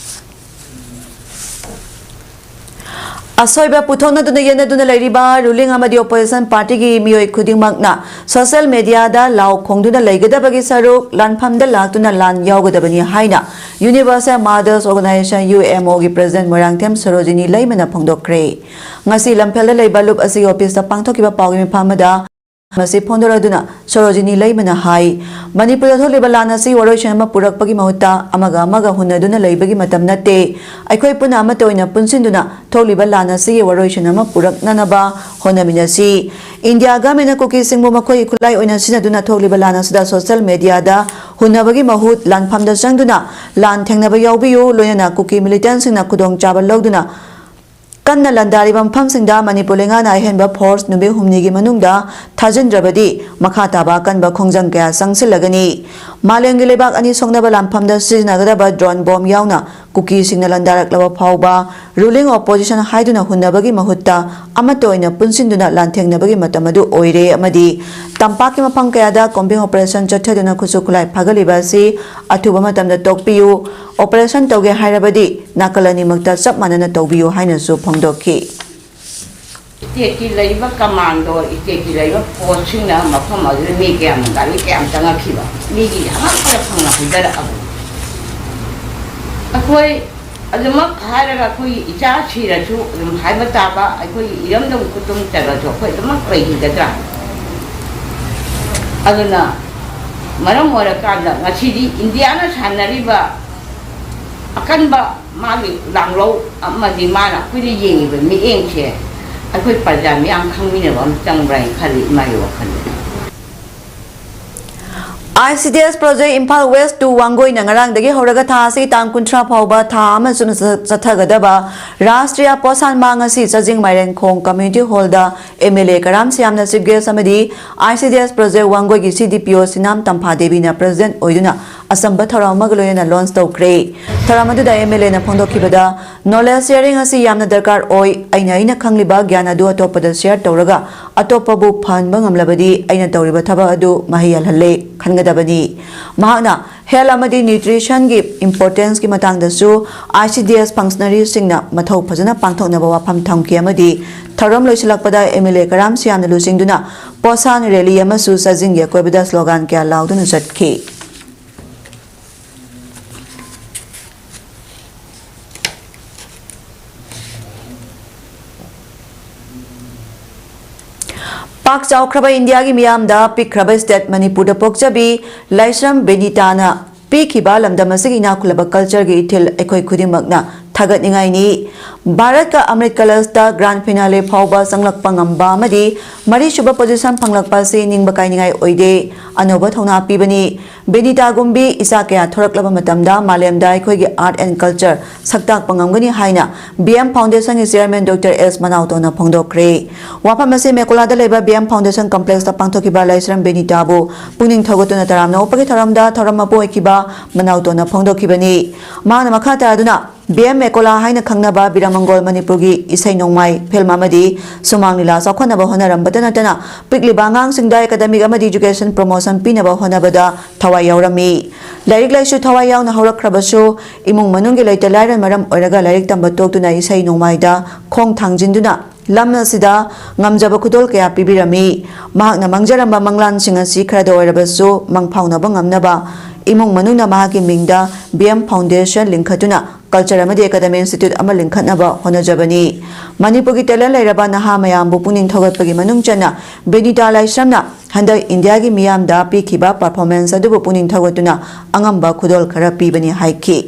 ꯑꯁꯣꯏꯕ ꯄꯨꯊꯣꯛꯅꯗꯨꯅ ꯌꯦꯠꯅꯗꯨꯅ ꯂꯩꯔꯤꯕ ruling ꯑꯃꯗꯤ opposition partyꯒꯤ ꯃꯤꯑꯣꯏ ꯈꯨꯗꯤꯡꯃꯛꯅ social mediaꯗ ꯂꯥꯎ ꯈꯣꯡꯗꯨꯅ ꯂꯩꯒꯗꯕꯒꯤ ꯁꯔꯨꯛ ꯂꯥꯟꯐꯝꯗ ꯂꯥꯛꯇꯨꯅ ꯂꯥꯟ ꯌꯥꯎꯒꯗꯕꯅꯤ ꯍꯥꯏꯅ Universal Mothers Organization, U M Oꯒꯤ president Moirangthem Sarojini ꯂꯩꯃꯅ ꯐꯣꯡꯗꯣꯛꯈ꯭ꯔꯦ꯫ ꯉꯁꯤ ꯂꯝꯐꯦꯜꯗ ꯂꯩꯕ ꯂꯨꯞ ꯑꯁꯤꯒꯤ officeꯇ ꯄꯥꯡꯊꯣꯛꯈꯤꯕ ꯄꯥꯎꯒꯤ ꯃꯤꯐꯝ ꯑꯃꯗ ꯃꯁꯤ ꯐꯣꯡꯗꯣꯔꯗꯨꯅ ꯁꯣꯔꯣꯖꯤꯅꯤ ꯂꯩꯃꯅ ꯍꯥꯏ, ꯃꯅꯤꯄꯨꯔꯗ ꯊꯣꯛꯂꯤꯕ ꯂꯥꯟ ꯑꯁꯤ ꯋꯥꯔꯣꯏꯁꯤꯟ ꯑꯃ ꯄꯨꯔꯛꯄꯒꯤ ꯃꯍꯨꯠꯇ ꯑꯃꯒ ꯑꯃꯒ ꯍꯨꯟꯅꯗꯨꯅ ꯂꯩꯕꯒꯤ ꯃꯇꯝ ꯅꯠꯇꯦ꯫ ꯑꯩꯈꯣꯏ ꯄꯨꯟꯅ ꯑꯃꯠꯇ ꯑꯣꯏꯅ ꯄꯨꯟꯁꯤꯟꯗꯨꯅ ꯊꯣꯛꯂꯤꯕ ꯂꯥꯟ ꯑꯁꯤꯒꯤ ꯋꯥꯔꯣꯏꯁꯤꯟ ꯑꯃ ꯄꯨꯔꯛꯅꯅꯕ ꯍꯣꯠꯅꯃꯤꯟꯅꯁꯤ꯫ ꯏꯟꯗꯤꯌꯥ ꯒꯃꯦꯟꯅ ꯀꯨꯀꯤꯁꯤꯡꯕꯨ ꯃꯈꯣꯏꯒꯤ ꯈꯨꯠꯂꯥꯏ ꯑꯣꯏꯅ ꯁꯤꯖꯤꯟꯅꯗꯨꯅ ꯊꯣꯛꯂꯤꯕ ꯂꯥꯟ ꯑꯁꯤꯗ ꯁꯣꯁꯤꯌꯦꯜ ꯃꯦꯗꯤꯌꯥꯗ ꯍꯨꯟꯅꯕꯒꯤ ꯃꯍꯨꯠ ꯂꯥꯟꯐꯝꯗ ꯆꯪꯗꯨꯅ ꯂꯥꯟ ꯊꯦꯡꯅꯕ ꯌꯥꯎꯕꯤꯌꯨ, ꯂꯣꯏꯅꯅ ꯀꯨꯀꯤ ꯃꯤꯂꯤꯇꯦꯟꯁꯤꯡꯅ ꯈꯨꯗꯣꯡꯆꯥꯕ ꯂꯧꯗꯨꯅ ꯀꯟꯅ ꯂꯥꯟꯗꯥꯔꯤꯕ ꯃꯐꯝꯁꯤꯡꯗ ꯃꯅꯤꯄꯨꯔ ꯂꯩꯉꯥꯛꯅ ꯑꯍꯦꯟꯕ ꯐꯣꯔꯁ ꯅꯨꯃꯤꯠ ꯍꯨꯝꯅꯤꯒꯤ ꯃꯅꯨꯡꯗ ꯊꯥꯖꯤꯟꯗ꯭ꯔꯕꯗꯤ ꯃꯈꯥ ꯇꯥꯕ ꯑꯀꯟꯕ ꯈꯣꯡꯖꯪ ꯀꯌꯥ ꯆꯪꯁꯤꯜꯂꯒꯅꯤ꯫ ꯃꯥꯂꯦꯝꯒꯤ ꯂꯩꯕꯥꯛ ꯑꯅꯤ ꯁꯣꯛꯅꯕ ꯂꯥꯟꯐꯝꯗ ꯁꯤꯖꯤꯟꯅꯒꯗꯕ ꯗ꯭ꯔꯣꯟ ꯕꯣꯝ ꯌꯥꯎꯅ ꯀꯨꯀꯤꯁꯤꯡꯅ ꯂꯥꯟꯗꯥꯔꯛꯂꯕ ꯐꯥꯎꯕ ꯔꯨꯂꯤꯡ ꯑꯣꯄꯣꯖꯤꯁꯟ ꯍꯥꯏꯗꯨꯅ ꯍꯨꯟꯅꯕꯒꯤ ꯃꯍꯨꯠꯇ ꯑꯃꯠꯇ ꯑꯣꯏꯅ ꯄꯨꯟꯁꯤꯟꯗꯨꯅ ꯂꯥꯟꯊꯦꯡꯅꯕꯒꯤ ꯃꯇꯝ ꯑꯗꯨ ꯑꯣꯏꯔꯦ ꯑꯃꯗꯤ ꯇꯝꯄꯥꯛꯀꯤ ꯃꯐꯝ ꯀꯌꯥꯗ ꯀꯣꯝꯕꯤꯡ ꯑꯣꯄꯔꯦꯁꯟ ꯆꯠꯊꯗꯨꯅ ꯈꯨꯠꯁꯨ ꯈꯨꯠꯂꯥꯏ ꯐꯥꯒꯠꯂꯤꯕ ꯑꯁꯤ ꯑꯊꯨꯕ ꯃꯇꯝꯗ ꯇꯣꯛꯄꯤꯌꯨ꯫ ꯑꯣꯄꯔꯦꯁꯟ ꯇꯧꯒꯦ ꯍꯥꯏꯔꯕꯗꯤ ꯅꯥꯀꯜ ꯑꯅꯤꯃꯛꯇ ꯆꯞ ꯃꯥꯟꯅꯅ ꯇꯧꯕꯤꯌꯨ ꯍꯥꯏꯅꯁꯨ ꯐꯣꯡꯗꯣꯛꯈꯤ꯫ ꯁ꯭ꯇꯦꯠꯀꯤ ꯂꯩꯔꯤꯕ ꯀꯃꯥꯟꯗꯣ, ꯁ꯭ꯇꯦꯠꯀꯤ ꯂꯩꯔꯤꯕ ꯐꯣꯔꯁꯁꯤꯡꯅ ꯃꯐꯝ ꯑꯗꯨꯗ ꯃꯤ ꯀꯌꯥꯝ, ꯒꯥꯔꯤ ꯀꯌꯥꯝ ꯆꯪꯉꯛꯈꯤꯕ, ꯃꯤꯒꯤ ꯑꯃꯠꯇ ꯐꯪꯅ ꯍꯧꯖꯔꯛꯑꯕ꯫ ꯑꯩꯈꯣꯏ ꯑꯗꯨꯃꯛ ꯍꯥꯏꯔꯒ ꯑꯩꯈꯣꯏꯒꯤ ꯏꯆꯥ ꯁꯤꯔꯁꯨ ꯑꯗꯨꯝ ꯍꯥꯏꯕ ꯇꯥꯕ, ꯑꯩꯈꯣꯏꯒꯤ ꯏꯔꯝꯗꯝ ꯈꯨꯗꯨꯝ ꯆꯠꯂꯁꯨ ꯑꯩꯈꯣꯏ ꯑꯗꯨꯃꯛ ꯂꯩꯈꯤꯒꯗ꯭ꯔꯥ? ꯑꯗꯨꯅ ꯃꯔꯝ ꯑꯣꯏꯔꯀꯥꯟꯗ ꯉꯁꯤꯗꯤ ꯏꯟꯗꯤꯌꯥꯅ ꯁꯥꯟꯅꯔꯤꯕ ꯑꯀꯟꯕ ꯃꯥꯒꯤ ꯂꯥꯡꯂꯧ ꯑꯃꯗꯤ ꯃꯥꯅ ꯑꯩꯈꯣꯏꯗ ꯌꯦꯡꯉꯤꯕ ꯃꯤꯠꯌꯦꯡꯁꯦ ꯑꯩꯈꯣꯏ ꯄ꯭ꯔꯖꯥ ꯃꯤꯌꯥꯝ ꯈꯪꯃꯤꯟꯅꯕ ꯑꯃ ꯆꯪꯕ꯭ꯔꯥ ꯍꯥꯏꯅ ꯈꯜꯂꯤ ꯏꯃꯥꯒꯤ ꯋꯥꯈꯜꯗ꯫ I C D S project Imphal west two ꯋꯥꯡꯒꯣꯏꯅ ꯉꯔꯥꯡꯗꯒꯤ ꯍꯧꯔꯒ ꯊꯥ ꯑꯁꯤꯒꯤ ꯇꯥꯡ ꯀꯨꯟꯊ꯭ꯔꯥ ꯐꯥꯎꯕ ꯊꯥ ꯑꯃ ꯆꯨꯞꯅ ꯆꯠꯊꯒꯗꯕ ꯔꯥꯁꯇ꯭ꯔꯤꯌꯥ ꯄꯣꯁꯥꯟ ꯃꯥ ꯉꯁꯤ ꯆꯥꯖꯤꯡ ꯃꯥꯏꯔꯦꯟꯈꯣꯡ ꯀꯝꯃ꯭ꯌꯨꯅꯤꯇꯤ ꯍꯣꯜꯗ ꯑꯦꯝ ꯑꯦꯜ ꯑꯦ ꯀꯔꯥꯝ ꯁꯤꯌꯥꯝꯅ ꯆꯤꯐ ꯒꯦꯁ ꯑꯃꯗꯤ I C D S project ꯋꯥꯡꯒꯣꯏꯒꯤ ꯁꯤ ꯗꯤ ꯄꯤ ꯑꯣ ꯁꯤꯅꯥꯝ ꯇꯝꯐꯥ ꯗꯦꯕꯤꯅ ꯄ꯭ꯔꯁꯤꯗꯦꯟꯠ ꯑꯣꯏꯗꯨꯅ ꯑꯆꯝꯕ ꯊꯧꯔꯝ ꯑꯃꯒ ꯂꯣꯏꯅꯅ ꯂꯣꯟꯆ ꯇꯧꯈ꯭ꯔꯦ꯫ ꯊꯧꯔꯝ ꯑꯗꯨꯗ ꯑꯦꯝ ꯑꯦꯜ ꯑꯦꯅ ꯐꯣꯡꯗꯣꯛꯈꯤꯕꯗ, ꯅꯣꯂꯦꯖ ꯁꯦꯌꯔꯤꯡ ꯑꯁꯤ ꯌꯥꯝꯅ ꯗꯔꯀꯥꯔ ꯑꯣꯏ꯫ ꯑꯩꯅ ꯑꯩꯅ ꯈꯪꯂꯤꯕ ꯒ꯭ꯌꯥꯟ ꯑꯗꯨ ꯑꯇꯣꯞꯄꯗ ꯁꯦꯌꯔ ꯇꯧꯔꯒ ꯑꯇꯣꯞꯄꯕꯨ ꯐꯍꯟꯕ ꯉꯝꯂꯕꯗꯤ ꯑꯩꯅ ꯇꯧꯔꯤꯕ ꯊꯕꯛ ꯑꯗꯨ ꯃꯍꯩ ꯌꯥꯜꯍꯜꯂꯦ ꯈꯟꯒꯗꯕꯅꯤ꯫ ꯃꯍꯥꯛꯅ ꯍꯦꯜꯊ ꯑꯃꯗꯤ ꯅ꯭ꯌꯨꯇ꯭ꯔꯤꯁꯟꯒꯤ ꯏꯝꯄꯣꯔꯇꯦꯟꯁꯀꯤ ꯃꯇꯥꯡꯗꯁꯨ ꯑꯥꯏ ꯁꯤ ꯗꯤ ꯑꯦꯁ ꯐꯪꯁꯅꯔꯤꯁꯤꯡꯅ ꯃꯊꯧ ꯐꯖꯅ ꯄꯥꯡꯊꯣꯛꯅꯕ ꯋꯥꯐꯝ ꯊꯝꯈꯤ ꯑꯃꯗꯤ ꯊꯧꯔꯝ ꯂꯣꯏꯁꯤꯜꯂꯛꯄꯗ ꯑꯦꯝ ꯑꯦꯜ ꯑꯦ ꯀꯔꯥꯝ ꯁꯤꯌꯥꯝꯅ ꯂꯨꯆꯤꯡꯗꯨꯅ ꯄꯣꯁꯥꯟ ꯔꯦꯂꯤ ꯑꯃꯁꯨ ꯆꯥꯖꯤꯡꯒꯤ ꯑꯀꯣꯏꯕꯗ ꯁ꯭ꯂꯣꯒꯥꯟ ꯀꯌꯥ ꯂꯥꯎꯗꯨꯅ ꯆꯠꯈꯤ꯫ ꯄꯥꯛ ꯆꯥꯎꯈ꯭ꯔꯕ ꯏꯟꯗꯤꯌꯥꯒꯤ ꯃꯤꯌꯥꯝꯗ ꯄꯤꯛꯈ꯭ꯔꯕ ꯁ꯭ꯇꯦꯠ ꯃꯅꯤꯄꯨꯔꯗ ꯄꯣꯛꯆꯕꯤ ꯂꯥꯏꯁ꯭ꯔꯝ ꯕꯤꯅꯤꯇꯥꯅ ꯄꯤꯈꯤꯕ ꯂꯝꯗꯝ ꯑꯁꯤꯒꯤ ꯏꯅꯥꯛ ꯈꯨꯜꯂꯕ ꯀꯜꯆꯔꯒꯤ ꯏꯊꯤꯜ ꯑꯩꯈꯣꯏ ꯈꯨꯗꯤꯡꯃꯛꯅ ꯊꯥꯒꯠꯅꯤꯡꯉꯥꯏꯅꯤ꯫ ꯚꯥꯔꯠꯀ ꯑꯃ꯭ꯔꯤꯠ ꯀꯂꯁꯇ ꯒ꯭ꯔꯥꯟ ꯐꯤꯅꯥꯂꯦ ꯐꯥꯎꯕ ꯆꯪꯂꯛꯄ ꯉꯝꯕ ꯑꯃꯗꯤ ꯃꯔꯤꯁꯨꯕ ꯄꯣꯖꯤꯁꯟ ꯐꯪꯂꯛꯄ ꯑꯁꯤ ꯅꯤꯡꯕ ꯀꯥꯏꯅꯤꯡꯉꯥꯏ ꯑꯣꯏꯗꯦ, ꯑꯅꯧꯕ ꯊꯧꯅꯥ ꯄꯤꯕꯅꯤ꯫ ꯕꯤꯅꯤꯇꯥꯒꯨꯝꯕꯤ ꯏꯆꯥ ꯀꯌꯥ ꯊꯣꯔꯛꯂꯕ ꯃꯇꯝꯗ ꯃꯥꯂꯦꯝꯗ ꯑꯩꯈꯣꯏꯒꯤ ꯑꯥꯔꯠ ꯑꯦꯟ ꯀꯜꯆꯔ ꯁꯛꯇꯥꯛꯄ ꯉꯝꯒꯅꯤ ꯍꯥꯏꯅ ꯕꯤ ꯑꯦꯝ ꯐꯥꯎꯟꯗꯦꯁꯟꯒꯤ ꯆꯤꯌꯔꯃꯦꯟ ꯗꯣꯛꯇꯔ ꯑꯦꯁ ꯃꯅꯥꯎꯇꯣꯅ ꯐꯣꯡꯗꯣꯛꯈ꯭ꯔꯦ꯫ ꯋꯥꯐꯝ ꯑꯁꯤ ꯃꯦꯀꯣꯂꯥꯗ ꯂꯩꯕ ꯕꯤ ꯑꯦꯝ ꯐꯥꯎꯟꯗꯦꯁꯟ ꯀꯝꯄ꯭ꯂꯦꯛꯁꯇ ꯄꯥꯡꯊꯣꯛꯈꯤꯕ ꯂꯥꯏꯁ꯭ꯔꯝ ꯕꯤꯅꯤꯇꯥꯕꯨ ꯄꯨꯛꯅꯤꯡ ꯊꯧꯒꯠꯇꯨꯅ ꯇꯔꯥꯝꯅ ꯑꯣꯛꯄꯒꯤ ꯊꯧꯔꯝꯗ ꯊꯧꯔꯝ ꯃꯄꯨ ꯑꯣꯏꯈꯤꯕ ꯃꯅꯥꯎꯇꯣꯅ ꯐꯣꯡꯗꯣꯛꯈꯤꯕꯅꯤ꯫ ꯃꯍꯥꯛꯅ ꯃꯈꯥ ꯇꯥꯗꯨꯅ ꯕꯤ ꯑꯦꯝ ꯃꯦꯀꯣꯂꯥ ꯍꯥꯏꯅ ꯈꯪꯅꯕ ꯕꯤꯔꯃꯪꯒꯣꯜ ꯃꯅꯤꯄꯨꯔꯒꯤ ꯏꯁꯩ ꯅꯣꯡꯃꯥꯏ, ꯐꯤꯜꯝ ꯑꯃꯗꯤ ꯁꯨꯃꯥꯡ ꯂꯤꯂꯥ ꯆꯥꯎꯈꯠꯅꯕ ꯍꯣꯠꯅꯔꯝꯕꯇ ꯅꯠꯇꯅ ꯄꯤꯛꯂꯤꯕ ꯑꯉꯥꯡꯁꯤꯡꯗ ꯑꯦꯀꯥꯗꯃꯤꯛ ꯑꯃꯗꯤ ꯏꯖꯨꯀꯦꯁꯟ ꯄ꯭ꯔꯣꯃꯣꯁꯟ ꯄꯤꯅꯕ ꯍꯣꯠꯅꯕꯗ ꯊꯋꯥꯏ ꯌꯥꯎꯔꯝꯃꯤ꯫ ꯂꯥꯏꯔꯤꯛ ꯂꯥꯏꯁꯨ ꯊꯋꯥꯏ ꯌꯥꯎꯅ ꯍꯧꯔꯛꯈ꯭ꯔꯕꯁꯨ ꯏꯃꯨꯡ ꯃꯅꯨꯡꯒꯤ ꯂꯩꯇ ꯂꯥꯏꯔ ꯃꯔꯝ ꯑꯣꯏꯔꯒ ꯂꯥꯏꯔꯤꯛ ꯇꯝꯕ ꯇꯣꯛꯇꯨꯅ ꯏꯁꯩ ꯅꯣꯡꯃꯥꯏꯗ ꯈꯣꯡ ꯊꯥꯡꯖꯤꯟꯗꯨꯅ ꯂꯝ ꯑꯁꯤꯗ ꯉꯝꯖꯕ ꯈꯨꯗꯣꯜ ꯀꯌꯥ ꯄꯤꯕꯤꯔꯝꯃꯤ꯫ ꯃꯍꯥꯛꯅ ꯃꯥꯡꯖꯔꯝꯕ ꯃꯪꯂꯥꯟꯁꯤꯡ ꯑꯁꯤ ꯈꯔꯗ ꯑꯣꯏꯔꯕꯁꯨ ꯃꯪꯐꯥꯎꯅꯕ ꯉꯝꯅꯕ ꯏꯃꯨꯡ ꯃꯅꯨꯡꯅ ꯃꯍꯥꯛꯀꯤ ꯃꯤꯡꯗ ꯕꯤ ꯑꯦꯝ ꯐꯥꯎꯟꯗꯦꯁꯟ ꯂꯤꯡꯈꯠꯇꯨꯅ ꯀꯜꯆꯔ ꯑꯃꯗꯤ ꯑꯦꯀꯥꯗꯃꯤ ꯏꯟꯁꯇꯤꯇ꯭ꯌꯨꯠ ꯑꯃ ꯂꯤꯡꯈꯠꯅꯕ ꯍꯣꯠꯅꯖꯕꯅꯤ꯫ ꯃꯅꯤꯄꯨꯔꯒꯤ ꯇꯦꯂꯦꯟ ꯂꯩꯔꯕ ꯅꯍꯥ ꯃꯌꯥꯝꯕꯨ ꯄꯨꯛꯅꯤꯡ ꯊꯧꯒꯠꯄꯒꯤ ꯃꯅꯨꯡ ꯆꯟꯅ ꯕꯤꯅꯤꯇꯥ ꯂꯥꯏꯁ꯭ꯔꯝꯅ ꯍꯟꯗꯛ ꯏꯟꯗꯤꯌꯥꯒꯤ ꯃꯤꯌꯥꯝꯗ ꯄꯤꯈꯤꯕ ꯄꯔꯐꯣꯔꯃꯦꯟꯁ ꯑꯗꯨꯕꯨ ꯄꯨꯛꯅꯤꯡ ꯊꯧꯒꯠꯇꯨꯅ ꯑꯉꯝꯕ ꯈꯨꯗꯣꯜ ꯈꯔ ꯄꯤꯕꯅꯤ ꯍꯥꯏꯈꯤ꯫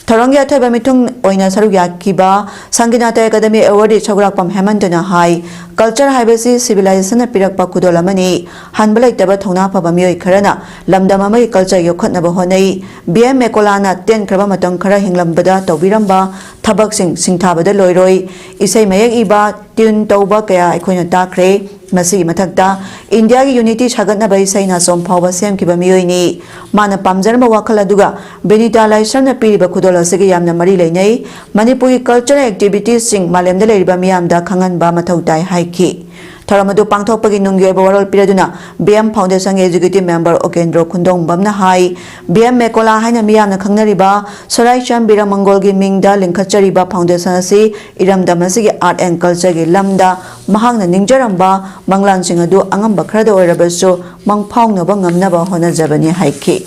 ꯊꯧꯔꯝꯒꯤ ꯑꯊꯣꯏꯕ ꯃꯤꯊꯨꯡ ꯑꯣꯏꯅ ꯁꯔꯨꯛ ꯌꯥꯈꯤꯕ ꯁꯪꯒꯤꯅꯥꯇ ꯑꯦꯀꯥꯗꯃꯤ ꯑꯦꯋꯥꯔꯗꯤ ꯁꯧꯒ꯭ꯔꯥꯛꯄꯝ ꯍꯦꯃꯟꯇꯅ ꯍꯥꯏ, ꯀꯜꯆꯔ ꯍꯥꯏꯕꯁꯤ ꯁꯤꯚꯤꯂꯥꯏꯖꯦꯁꯟꯅ ꯄꯤꯔꯛꯄ ꯈꯨꯗꯣꯜ ꯑꯃꯅꯤ꯫ ꯍꯟꯕ ꯂꯩꯇꯕ ꯊꯧꯅꯥ ꯐꯕ ꯃꯤꯑꯣꯏ ꯈꯔꯅ ꯂꯝꯗꯝ ꯑꯃꯒꯤ ꯀꯜꯆꯔ ꯌꯣꯛꯈꯠꯅꯕ ꯍꯣꯠꯅꯩ꯫ ꯕꯤ ꯑꯦꯝ ꯃꯦꯀꯣꯂꯥꯅ ꯇꯦꯟꯈ꯭ꯔꯕ ꯃꯇꯝ ꯈꯔ ꯍꯤꯡꯂꯝꯕꯗ ꯇꯧꯕꯤꯔꯝꯕ ꯊꯕꯛꯁꯤꯡ ꯁꯤꯡꯊꯥꯕꯗ ꯂꯣꯏꯔꯣꯏ꯫ ꯏꯁꯩ ꯃꯌꯦꯛ ꯏꯕ, ꯇ꯭ꯌꯨꯟ ꯇꯧꯕ ꯀꯌꯥ ꯑꯩꯈꯣꯏꯅ ꯇꯥꯈ꯭ꯔꯦ꯫ ꯃꯁꯤꯒꯤ ꯃꯊꯛꯇ ꯏꯟꯗꯤꯌꯥꯒꯤ ꯌꯨꯅꯤꯇꯤ ꯁꯥꯒꯠꯅꯕ ꯏꯁꯩ ꯅꯥꯆꯣꯝ ꯐꯥꯎꯕ ꯁꯦꯝꯈꯤꯕ ꯃꯤꯑꯣꯏꯅꯤ꯫ ꯃꯥꯅ ꯄꯥꯝꯖꯔꯝꯕ ꯋꯥꯈꯜ ꯑꯗꯨꯒ ꯕꯤꯅꯤꯇꯥ ꯂꯥꯏꯁ꯭ꯔꯝꯅ ꯄꯤꯔꯤꯕ ꯈꯨꯗꯣꯜ ꯑꯁꯤꯒ ꯌꯥꯝꯅ ꯃꯔꯤ ꯂꯩꯅꯩ꯫ ꯃꯅꯤꯄꯨꯔꯒꯤ ꯀꯜꯆꯔꯦꯜ ꯑꯦꯛꯇꯤꯚꯤꯇꯤꯁꯁꯤꯡ ꯃꯥꯂꯦꯝꯗ ꯂꯩꯔꯤꯕ ꯃꯤꯌꯥꯝꯗ ꯈꯪꯍꯟꯕ ꯃꯊꯧ ꯇꯥꯏ ꯍꯥꯏꯈꯤ꯫ ꯊꯧꯔꯝ ꯑꯗꯨ ꯄꯥꯡꯊꯣꯛꯄꯒꯤ ꯅꯨꯡꯒꯤ ꯑꯣꯏꯕ ꯋꯥꯔꯣꯜ ꯄꯤꯔꯗꯨꯅ ꯕꯤ ꯑꯦꯝ ꯐꯥꯎꯟꯗꯦꯁꯟꯒꯤ ꯑꯦꯛꯖꯤꯀ꯭ꯌꯨꯇꯤꯚ ꯃꯦꯝꯕꯔ ꯑꯣꯀꯦꯟꯗ꯭ꯔꯣ ꯈꯨꯟꯗꯣꯡꯕꯝꯅ ꯍꯥꯏ, ꯕꯤ ꯑꯦꯝ ꯃꯦꯀꯣꯂꯥ ꯍꯥꯏꯅ ꯃꯤꯌꯥꯝꯅ ꯈꯪꯅꯔꯤꯕ ꯁꯣꯔꯥꯏꯆꯥꯟ ꯕꯤꯔꯃꯪꯒꯣꯜꯒꯤ ꯃꯤꯡꯗ ꯂꯤꯡꯈꯠꯆꯔꯤꯕ ꯐꯥꯎꯟꯗꯦꯁꯟ ꯑꯁꯤ ꯏꯔꯝꯗꯝ ꯑꯁꯤꯒꯤ ꯑꯥꯔꯠ ꯑꯦꯟ ꯀꯜꯆꯔꯒꯤ ꯂꯝꯗ ꯃꯍꯥꯛꯅ ꯅꯤꯡꯖꯔꯝꯕ ꯃꯪꯂꯥꯟꯁꯤꯡ ꯑꯗꯨ ꯑꯉꯝꯕ ꯈꯔꯗ ꯑꯣꯏꯔꯕꯁꯨ ꯃꯪꯐꯥꯎꯅꯕ ꯉꯝꯅꯕ ꯍꯣꯠꯅꯖꯕꯅꯤ ꯍꯥꯏꯈꯤ꯫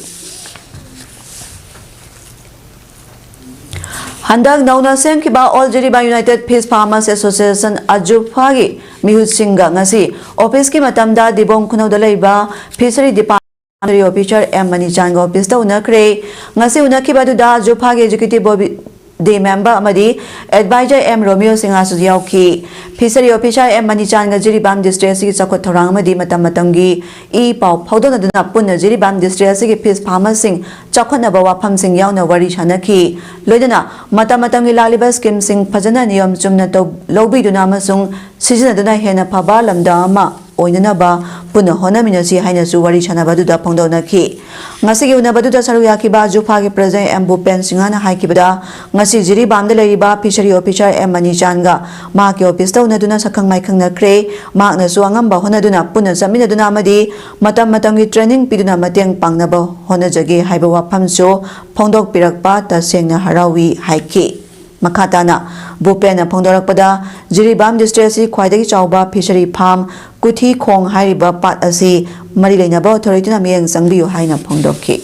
ꯍꯟꯗꯛ ꯅꯧꯅ ꯁꯦꯝꯈꯤꯕ All Jiribam United Fish Farmers Association, ꯑꯖꯨꯐꯥꯒꯤ ꯃꯤꯍꯨꯠꯁꯤꯡꯒ ꯉꯁꯤ ꯑꯣꯐꯤꯁꯀꯤ ꯃꯇꯝꯗ ꯗꯤꯕꯣꯡ ꯈꯨꯅꯧꯗ ꯂꯩꯕ Fishery Department Officer ꯑꯦꯝ ꯃꯅꯤꯆꯥꯟꯒ ꯑꯣꯐꯤꯁꯇ ꯎꯅꯈ꯭ꯔꯦ꯫ ꯉꯁꯤ ꯎꯅꯈꯤꯕ ꯑꯗꯨꯗ ꯑꯖꯨꯐꯥꯒꯤ Executive Body Member ꯑꯃꯗꯤ Advisor ꯑꯦꯝ ꯔꯣꯃꯤꯌꯣ ꯁꯤꯡꯍꯁꯨ ꯌꯥꯎꯈꯤ꯫ Fishery Officer ꯑꯦꯝ ꯃꯅꯤꯆꯥꯟꯒ ꯖꯤꯔꯤꯕꯥꯝ ꯗꯤꯁꯇ꯭ꯔꯤꯛ ꯑꯁꯤꯒꯤ ꯆꯥꯎꯈꯠ ꯊꯧꯔꯥꯡ ꯑꯃꯗꯤ ꯃꯇꯝ ꯃꯇꯝꯒꯤ ꯏ ꯄꯥꯎ ꯐꯥꯎꯗꯣꯛꯅꯗꯨꯅ ꯄꯨꯟꯅ ꯖꯤꯔꯤꯕꯥꯝ ꯗꯤꯁꯇ꯭ꯔꯤꯛ ꯑꯁꯤꯒꯤ ꯐꯤꯁ ꯐꯥꯔꯃꯔꯁꯤꯡ ꯆꯥꯎꯈꯠꯅꯕ ꯋꯥꯐꯝꯁꯤꯡ ꯌꯥꯎꯅ ꯋꯥꯔꯤ ꯁꯥꯅꯈꯤ꯫ ꯂꯣꯏꯅꯅ ꯃꯇꯝ ꯃꯇꯝꯒꯤ ꯂꯥꯛꯂꯤꯕ ꯁ꯭ꯀꯤꯝꯁꯤꯡ ꯐꯖꯅ ꯅꯤꯌꯣꯝ ꯆꯨꯝꯅ ꯇꯧ-, ꯂꯧꯕꯤꯗꯨꯅ ꯑꯃꯁꯨꯡ ꯁꯤꯖꯤꯟꯅꯗꯨꯅ ꯍꯦꯟꯅ ꯐꯕ ꯂꯝꯗꯝ ꯑꯃ ꯑꯣꯏꯅꯅꯕ ꯄꯨꯟꯅ ꯍꯣꯠꯅꯃꯤꯟꯅꯁꯤ ꯍꯥꯏꯅꯁꯨ ꯋꯥꯔꯤ ꯁꯥꯟꯅꯕ ꯑꯗꯨꯗ ꯐꯣꯡꯗꯣꯛꯅꯈꯤ꯫ ꯉꯁꯤꯒꯤ ꯎꯅꯕꯗꯨꯗ ꯁꯔꯨꯛ ꯌꯥꯈꯤꯕ ꯖꯨꯐꯥꯒꯤ ꯄ꯭ꯔꯁꯤꯗꯦꯟꯠ ꯑꯦꯝ ꯚꯨꯄꯦꯟ ꯁꯤꯡꯍꯅ ꯍꯥꯏꯈꯤꯕꯗ, ꯉꯁꯤ ꯖꯤꯔꯤꯕꯥꯝꯗ ꯂꯩꯔꯤꯕ ꯐꯤꯁꯔꯤ ꯑꯣꯐꯤꯁꯥꯔ ꯑꯦꯝ ꯃꯅꯤꯆꯥꯟꯒ ꯃꯍꯥꯛꯀꯤ ꯑꯣꯐꯤꯁꯇ ꯎꯅꯗꯨꯅ ꯁꯛꯈꯪ ꯃꯥꯏꯈꯪꯅꯈ꯭ꯔꯦ꯫ ꯃꯍꯥꯛꯅꯁꯨ ꯑꯉꯝꯕ ꯍꯣꯠꯅꯗꯨꯅ ꯄꯨꯟꯅ ꯆꯠꯃꯤꯟꯅꯗꯨꯅ ꯑꯃꯗꯤ ꯃꯇꯝ ꯃꯇꯝꯒꯤ ꯇ꯭ꯔꯦꯅꯤꯡ ꯄꯤꯗꯨꯅ ꯃꯇꯦꯡ ꯄꯥꯡꯅꯕ ꯍꯣꯠꯅꯖꯒꯦ ꯍꯥꯏꯕ ꯋꯥꯐꯝꯁꯨ ꯐꯣꯡꯗꯣꯛꯄꯤꯔꯛꯄ ꯇꯁꯦꯡꯅ ꯍꯔꯥꯎꯏ ꯍꯥꯏꯈꯤ꯫ ꯃꯈꯥ ꯇꯥꯅ ꯚꯨꯄꯦꯟꯅ ꯐꯣꯡꯗꯣꯔꯛꯄꯗ, ꯖꯤꯔꯤꯕꯥꯝ ꯗꯤꯁꯇ꯭ꯔꯤꯛ ꯑꯁꯤ ꯈ꯭ꯋꯥꯏꯗꯒꯤ ꯆꯥꯎꯕ ꯐꯤꯁꯔꯤ ꯐꯥꯔꯝ ꯀꯨꯊꯤ ꯈꯣꯡ ꯍꯥꯏꯔꯤꯕ ꯄꯥꯠ ꯑꯁꯤ ꯃꯔꯤ ꯂꯩꯅꯕ ꯑꯣꯊꯣꯔꯤꯇꯤꯅ ꯃꯤꯠꯌꯦꯡ ꯆꯪꯕꯤꯌꯨ ꯍꯥꯏꯅ ꯐꯣꯡꯗꯣꯛꯈꯤ꯫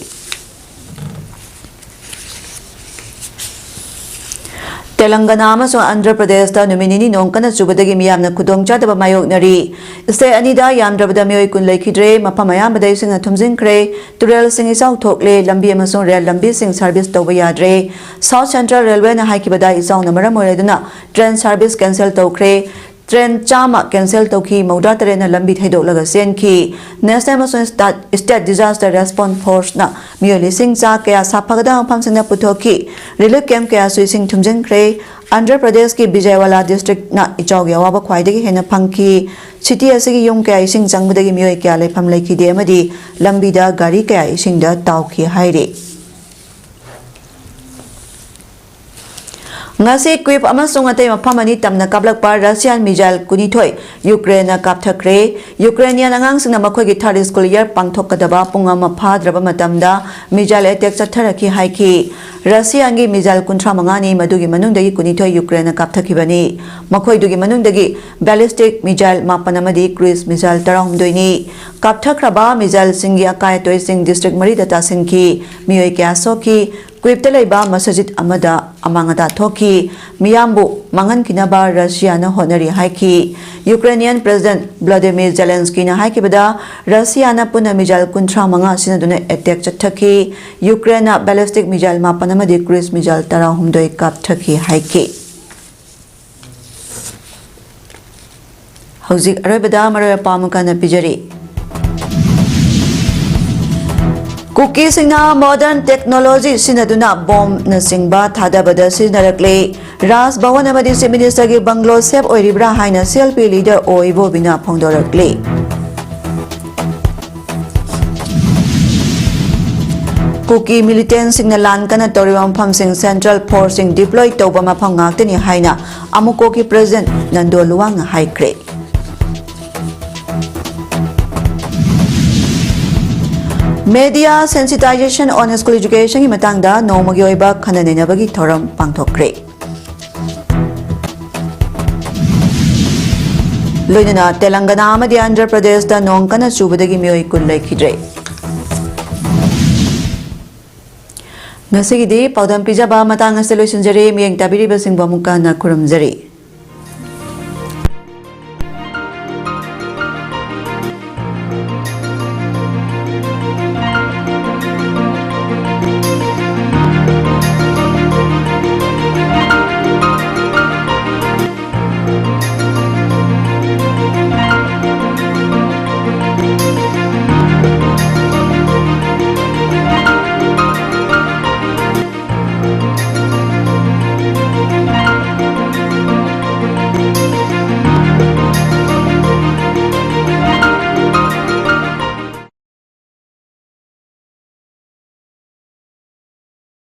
ꯇꯦꯂꯪꯒꯅꯥ ꯑꯃꯁꯨꯡ ꯑꯟꯙ꯭ꯔ ꯄ꯭ꯔꯗꯦꯁꯇ ꯅꯨꯃꯤꯠ ꯅꯤꯅꯤ ꯅꯣꯡ ꯀꯟꯅ ꯆꯨꯕꯗꯒꯤ ꯃꯤꯌꯥꯝꯅ ꯈꯨꯗꯣꯡꯆꯥꯗꯕ ꯃꯥꯌꯣꯛꯅꯔꯤ꯫ ꯁ꯭ꯇꯦꯠ ꯑꯅꯤꯗ ꯌꯥꯝꯗ꯭ꯔꯕꯗ ꯃꯤꯑꯣꯏ ꯀꯨꯟ ꯂꯩꯈꯤꯗ꯭ꯔꯦ, ꯃꯐꯝ ꯑꯌꯥꯝꯕꯗ ꯏꯁꯤꯡꯅ ꯊꯨꯝꯖꯤꯟꯈ꯭ꯔꯦ, ꯇꯨꯔꯦꯜꯁꯤꯡ ꯏꯆꯥꯎ ꯊꯣꯛꯂꯦ, ꯂꯝꯕꯤ ꯑꯃꯁꯨꯡ ꯔꯦꯜ ꯂꯝꯕꯤꯁꯤꯡ ꯁꯔꯚꯤꯁ ꯇꯧꯕ ꯌꯥꯗ꯭ꯔꯦ꯫ ꯁꯥꯎꯊ ꯁꯦꯟꯇ꯭ꯔꯦꯜ ꯔꯦꯜꯋꯦꯅ ꯍꯥꯏꯈꯤꯕꯗ, ꯏꯆꯥꯎꯅ ꯃꯔꯝ ꯑꯣꯏꯔꯗꯨꯅ ꯇ꯭ꯔꯦꯟ ꯁꯔꯚꯤꯁ ꯀꯦꯟꯁꯦꯜ ꯇꯧꯈ꯭ꯔꯦ꯫ ꯇ꯭ꯔꯦꯟ ꯆꯥꯝꯃ ꯀꯦꯟꯁꯦꯜ ꯇꯧꯈꯤ, ꯃꯧꯗ꯭ꯔꯥ ꯇꯔꯦꯠꯅ ꯂꯝꯕꯤ ꯊꯩꯗꯣꯛꯂꯒ ꯆꯦꯟꯈꯤ꯫ ꯅꯦꯁꯅꯦꯜ ꯑꯃꯁꯨꯡ ꯁ꯭ꯇꯥꯠ-, ꯁ꯭ꯇꯦꯠ ꯗꯤꯖꯥꯁꯇꯔ ꯔꯦꯁꯄꯣꯟꯁ ꯐꯣꯔꯁꯅ ꯃꯤꯑꯣꯏ ꯂꯤꯁꯤꯡ ꯆꯥ ꯀꯌꯥ ꯁꯥꯐꯒꯗꯕ ꯃꯐꯝꯁꯤꯡꯗ ꯄꯨꯊꯣꯛꯈꯤ꯫ ꯔꯤꯂꯤꯐ ꯀꯦꯝꯞ ꯀꯌꯥꯁꯨ ꯏꯁꯤꯡ ꯊꯨꯝꯖꯤꯟꯈ꯭ꯔꯦ꯫ ꯑꯟꯙ꯭ꯔ ꯄ꯭ꯔꯗꯦꯁꯀꯤ ꯕꯤꯖꯌꯋꯥꯂꯥ ꯗꯤꯁꯇ꯭ꯔꯤꯛꯅ ꯏꯆꯥꯎꯒꯤ ꯑꯋꯥꯕ ꯈ꯭ꯋꯥꯏꯗꯒꯤ ꯍꯦꯟꯅ ꯐꯪꯈꯤ꯫ ꯁꯤꯇꯤ ꯑꯁꯤꯒꯤ ꯌꯨꯝ ꯀꯌꯥ ꯏꯁꯤꯡ ꯆꯪꯕꯗꯒꯤ ꯃꯤꯑꯣꯏ ꯀꯌꯥ ꯂꯩꯐꯝ ꯂꯩꯈꯤꯗꯦ ꯑꯃꯗꯤ ꯂꯝꯕꯤꯗ ꯒꯥꯔꯤ ꯀꯌꯥ ꯏꯁꯤꯡꯗ ꯇꯥꯎꯈꯤ ꯍꯥꯏꯔꯤ꯫ ꯉꯁꯤ ꯀ꯭ꯌꯤꯞ ꯑꯃꯁꯨꯡ ꯑꯇꯩ ꯃꯐꯝ ꯑꯅꯤ ꯇꯝꯅ ꯀꯥꯞꯂꯛꯄ ꯔꯁꯤꯌꯥꯟ ꯃꯤꯖꯥꯏꯜ ꯀꯨꯟꯅꯤꯊꯣꯏ ꯌꯨꯀ꯭ꯔꯦꯟꯅ ꯀꯥꯞꯊꯈ꯭ꯔꯦ꯫ ꯌꯨꯀ꯭ꯔꯦꯅꯤꯌꯥꯟ ꯑꯉꯥꯡꯁꯤꯡꯅ ꯃꯈꯣꯏꯒꯤ ꯊꯥꯔꯠ ꯁ꯭ꯀꯨꯜ ꯏꯌꯥꯔ ꯄꯥꯡꯊꯣꯛꯀꯗꯕ ꯄꯨꯡ ꯑꯃ ꯐꯥꯗ꯭ꯔꯕ ꯃꯇꯝꯗ ꯃꯤꯖꯥꯏꯜ ꯑꯦꯇꯦꯛ ꯆꯠꯊꯔꯛꯈꯤ ꯍꯥꯏꯈꯤ꯫ ꯔꯁꯤꯌꯥꯟꯒꯤ ꯃꯤꯖꯥꯏꯜ ꯀꯨꯟꯊ꯭ꯔꯥ ꯃꯉꯥꯅꯤ, ꯃꯗꯨꯒꯤ ꯃꯅꯨꯡꯗꯒꯤ ꯀꯨꯟꯅꯤꯊꯣꯏ ꯌꯨꯀ꯭ꯔꯦꯟꯅ ꯀꯥꯞꯊꯈꯤꯕꯅꯤ꯫ ꯃꯈꯣꯏꯗꯨꯒꯤ ꯃꯅꯨꯡꯗꯒꯤ ꯕꯦꯂꯤꯁꯇꯤꯛ ꯃꯤꯖꯥꯏꯜ ꯃꯥꯄꯟ ꯑꯃꯗꯤ ꯀ꯭ꯔꯨꯏꯖ ꯃꯤꯖꯥꯏꯜ ꯇꯔꯥꯍꯨꯝꯗꯣꯏꯅꯤ꯫ ꯀꯥꯞꯊꯈ꯭ꯔꯕ ꯃꯤꯖꯥꯏꯜꯁꯤꯡꯒꯤ ꯑꯀꯥꯏ ꯑꯇꯣꯏꯁꯤꯡ ꯗꯤꯁꯇ꯭ꯔꯤꯛ ꯃꯔꯤꯗ ꯇꯥꯁꯤꯟꯈꯤ꯫ ꯃꯤꯑꯣꯏ ꯀꯌꯥ ꯁꯣꯛꯈꯤ꯫ ꯀ꯭ꯋꯤꯞꯇ ꯂꯩꯕ ꯃꯁꯖꯤꯗ ꯑꯃꯗ ꯑꯃꯥꯡ ꯑꯇꯥ ꯊꯣꯛꯈꯤ꯫ ꯃꯤꯌꯥꯝꯕꯨ ꯃꯥꯡꯍꯟꯈꯤꯅꯕ ꯔꯁꯤꯌꯥꯅ ꯍꯣꯠꯅꯔꯤ ꯍꯥꯏꯈꯤ꯫ ꯌꯨꯀ꯭ꯔꯦꯅꯤꯌꯟ ꯄ꯭ꯔꯦꯁꯤꯗꯦꯟꯠ ꯚ꯭ꯂꯥꯗꯤꯃꯤꯔ ꯖꯦꯂꯦꯟꯁꯀꯤꯅ ꯍꯥꯏꯈꯤꯕꯗ, ꯔꯁꯤꯌꯥꯅ ꯄꯨꯟꯅ ꯃꯤꯖꯥꯏꯜ ꯀꯨꯟꯊ꯭ꯔꯥ ꯃꯉꯥ ꯁꯤꯖꯤꯟꯅꯗꯨꯅ ꯑꯦꯇꯦꯛ ꯆꯠꯊꯈꯤ꯫ ꯌꯨꯀ꯭ꯔꯦꯟꯅ ꯕꯦꯂꯤꯁꯇꯤꯛ ꯃꯤꯖꯥꯏꯜ ꯃꯥꯄꯟ ꯑꯃꯗꯤ ꯀ꯭ꯔꯨꯏꯖ ꯃꯤꯖꯥꯏꯜ ꯇꯔꯥꯍꯨꯝꯗꯣꯏ ꯀꯥꯞꯊꯈꯤ ꯍꯥꯏꯈꯤ꯫ ꯍꯧꯖꯤꯛ ꯑꯔꯣꯏꯕꯗ ꯃꯔꯨꯑꯣꯏꯕ ꯄꯥꯎ ꯑꯃꯨꯛ ꯍꯟꯅ ꯄꯤꯖꯔꯤ꯫ ꯀꯨꯀꯤꯁꯤꯡꯅ ꯃꯣꯗꯔꯟ ꯇꯦꯛꯅꯣꯂꯣꯖꯤ ꯁꯤꯖꯤꯟꯅꯗꯨꯅ ꯕꯣꯝꯅꯆꯤꯡꯕ ꯊꯥꯗꯕꯗ ꯁꯤꯖꯤꯟꯅꯔꯛꯂꯤ꯫ ꯔꯥꯖ ꯚꯋꯟ ꯑꯃꯗꯤ ꯆꯤꯐ ꯃꯤꯅꯤꯁꯇꯔꯒꯤ ꯕꯪꯒ꯭ꯂꯣ ꯁꯦꯐ ꯑꯣꯏꯔꯤꯕ꯭ꯔꯥ ꯍꯥꯏꯅ ꯁꯤ ꯑꯦꯜ ꯄꯤ ꯂꯤꯗꯔ ꯑꯣ ꯏꯕꯣꯕꯤꯅ ꯐꯣꯡꯗꯣꯔꯛꯂꯤ꯫ ꯀꯨꯀꯤ ꯃꯤꯂꯤꯇꯦꯟꯁꯤꯡꯅ ꯂꯥꯟ ꯀꯟꯅ ꯇꯧꯔꯤꯕ ꯃꯐꯝꯁꯤꯡ ꯁꯦꯟꯇ꯭ꯔꯦꯜ ꯐꯣꯔꯁꯁꯤꯡ ꯗꯤꯄ꯭ꯂꯣꯏ ꯇꯧꯕ ꯃꯐꯝ ꯉꯥꯛꯇꯅꯤ ꯍꯥꯏꯅ ꯑꯃꯨꯀꯣꯒꯤ ꯄ꯭ꯔꯦꯁꯤꯗꯦꯟꯠ ꯅꯟꯗꯣ ꯂꯨꯋꯥꯡꯅ ꯍꯥꯏꯈ꯭ꯔꯦ꯫ Media sensitization on school educationꯒꯤ ꯃꯇꯥꯡꯗ ꯅꯣꯡꯃꯒꯤ ꯑꯣꯏꯕ ꯈꯟꯅ ꯅꯩꯅꯕꯒꯤ ꯊꯧꯔꯝ ꯄꯥꯡꯊꯣꯛꯈ꯭ꯔꯦ꯫ ꯂꯣꯏꯅꯅ ꯇꯦꯂꯪꯒꯅꯥ ꯑꯃꯗꯤ ꯑꯟꯙ꯭ꯔ ꯄ꯭ꯔꯗꯦꯁꯇ ꯅꯣꯡ ꯀꯟꯅ ꯆꯨꯕꯗꯒꯤ ꯃꯤꯑꯣꯏ ꯀꯨꯟ ꯂꯩꯈꯤꯗ꯭ꯔꯦ꯫ ꯉꯁꯤꯒꯤꯗꯤ ꯄꯥꯎꯗꯝ ꯄꯤꯖꯕ ꯃꯇꯥꯡ ꯑꯁꯤꯗ ꯂꯣꯏꯁꯤꯟꯖꯔꯦ꯫ ꯃꯤꯠꯌꯦꯡ ꯇꯥꯕꯤꯔꯤꯕꯁꯤꯡꯕꯨ ꯑꯃꯨꯛꯀ ꯍꯟꯅ ꯈꯨꯔꯨꯝꯖꯔꯤ꯫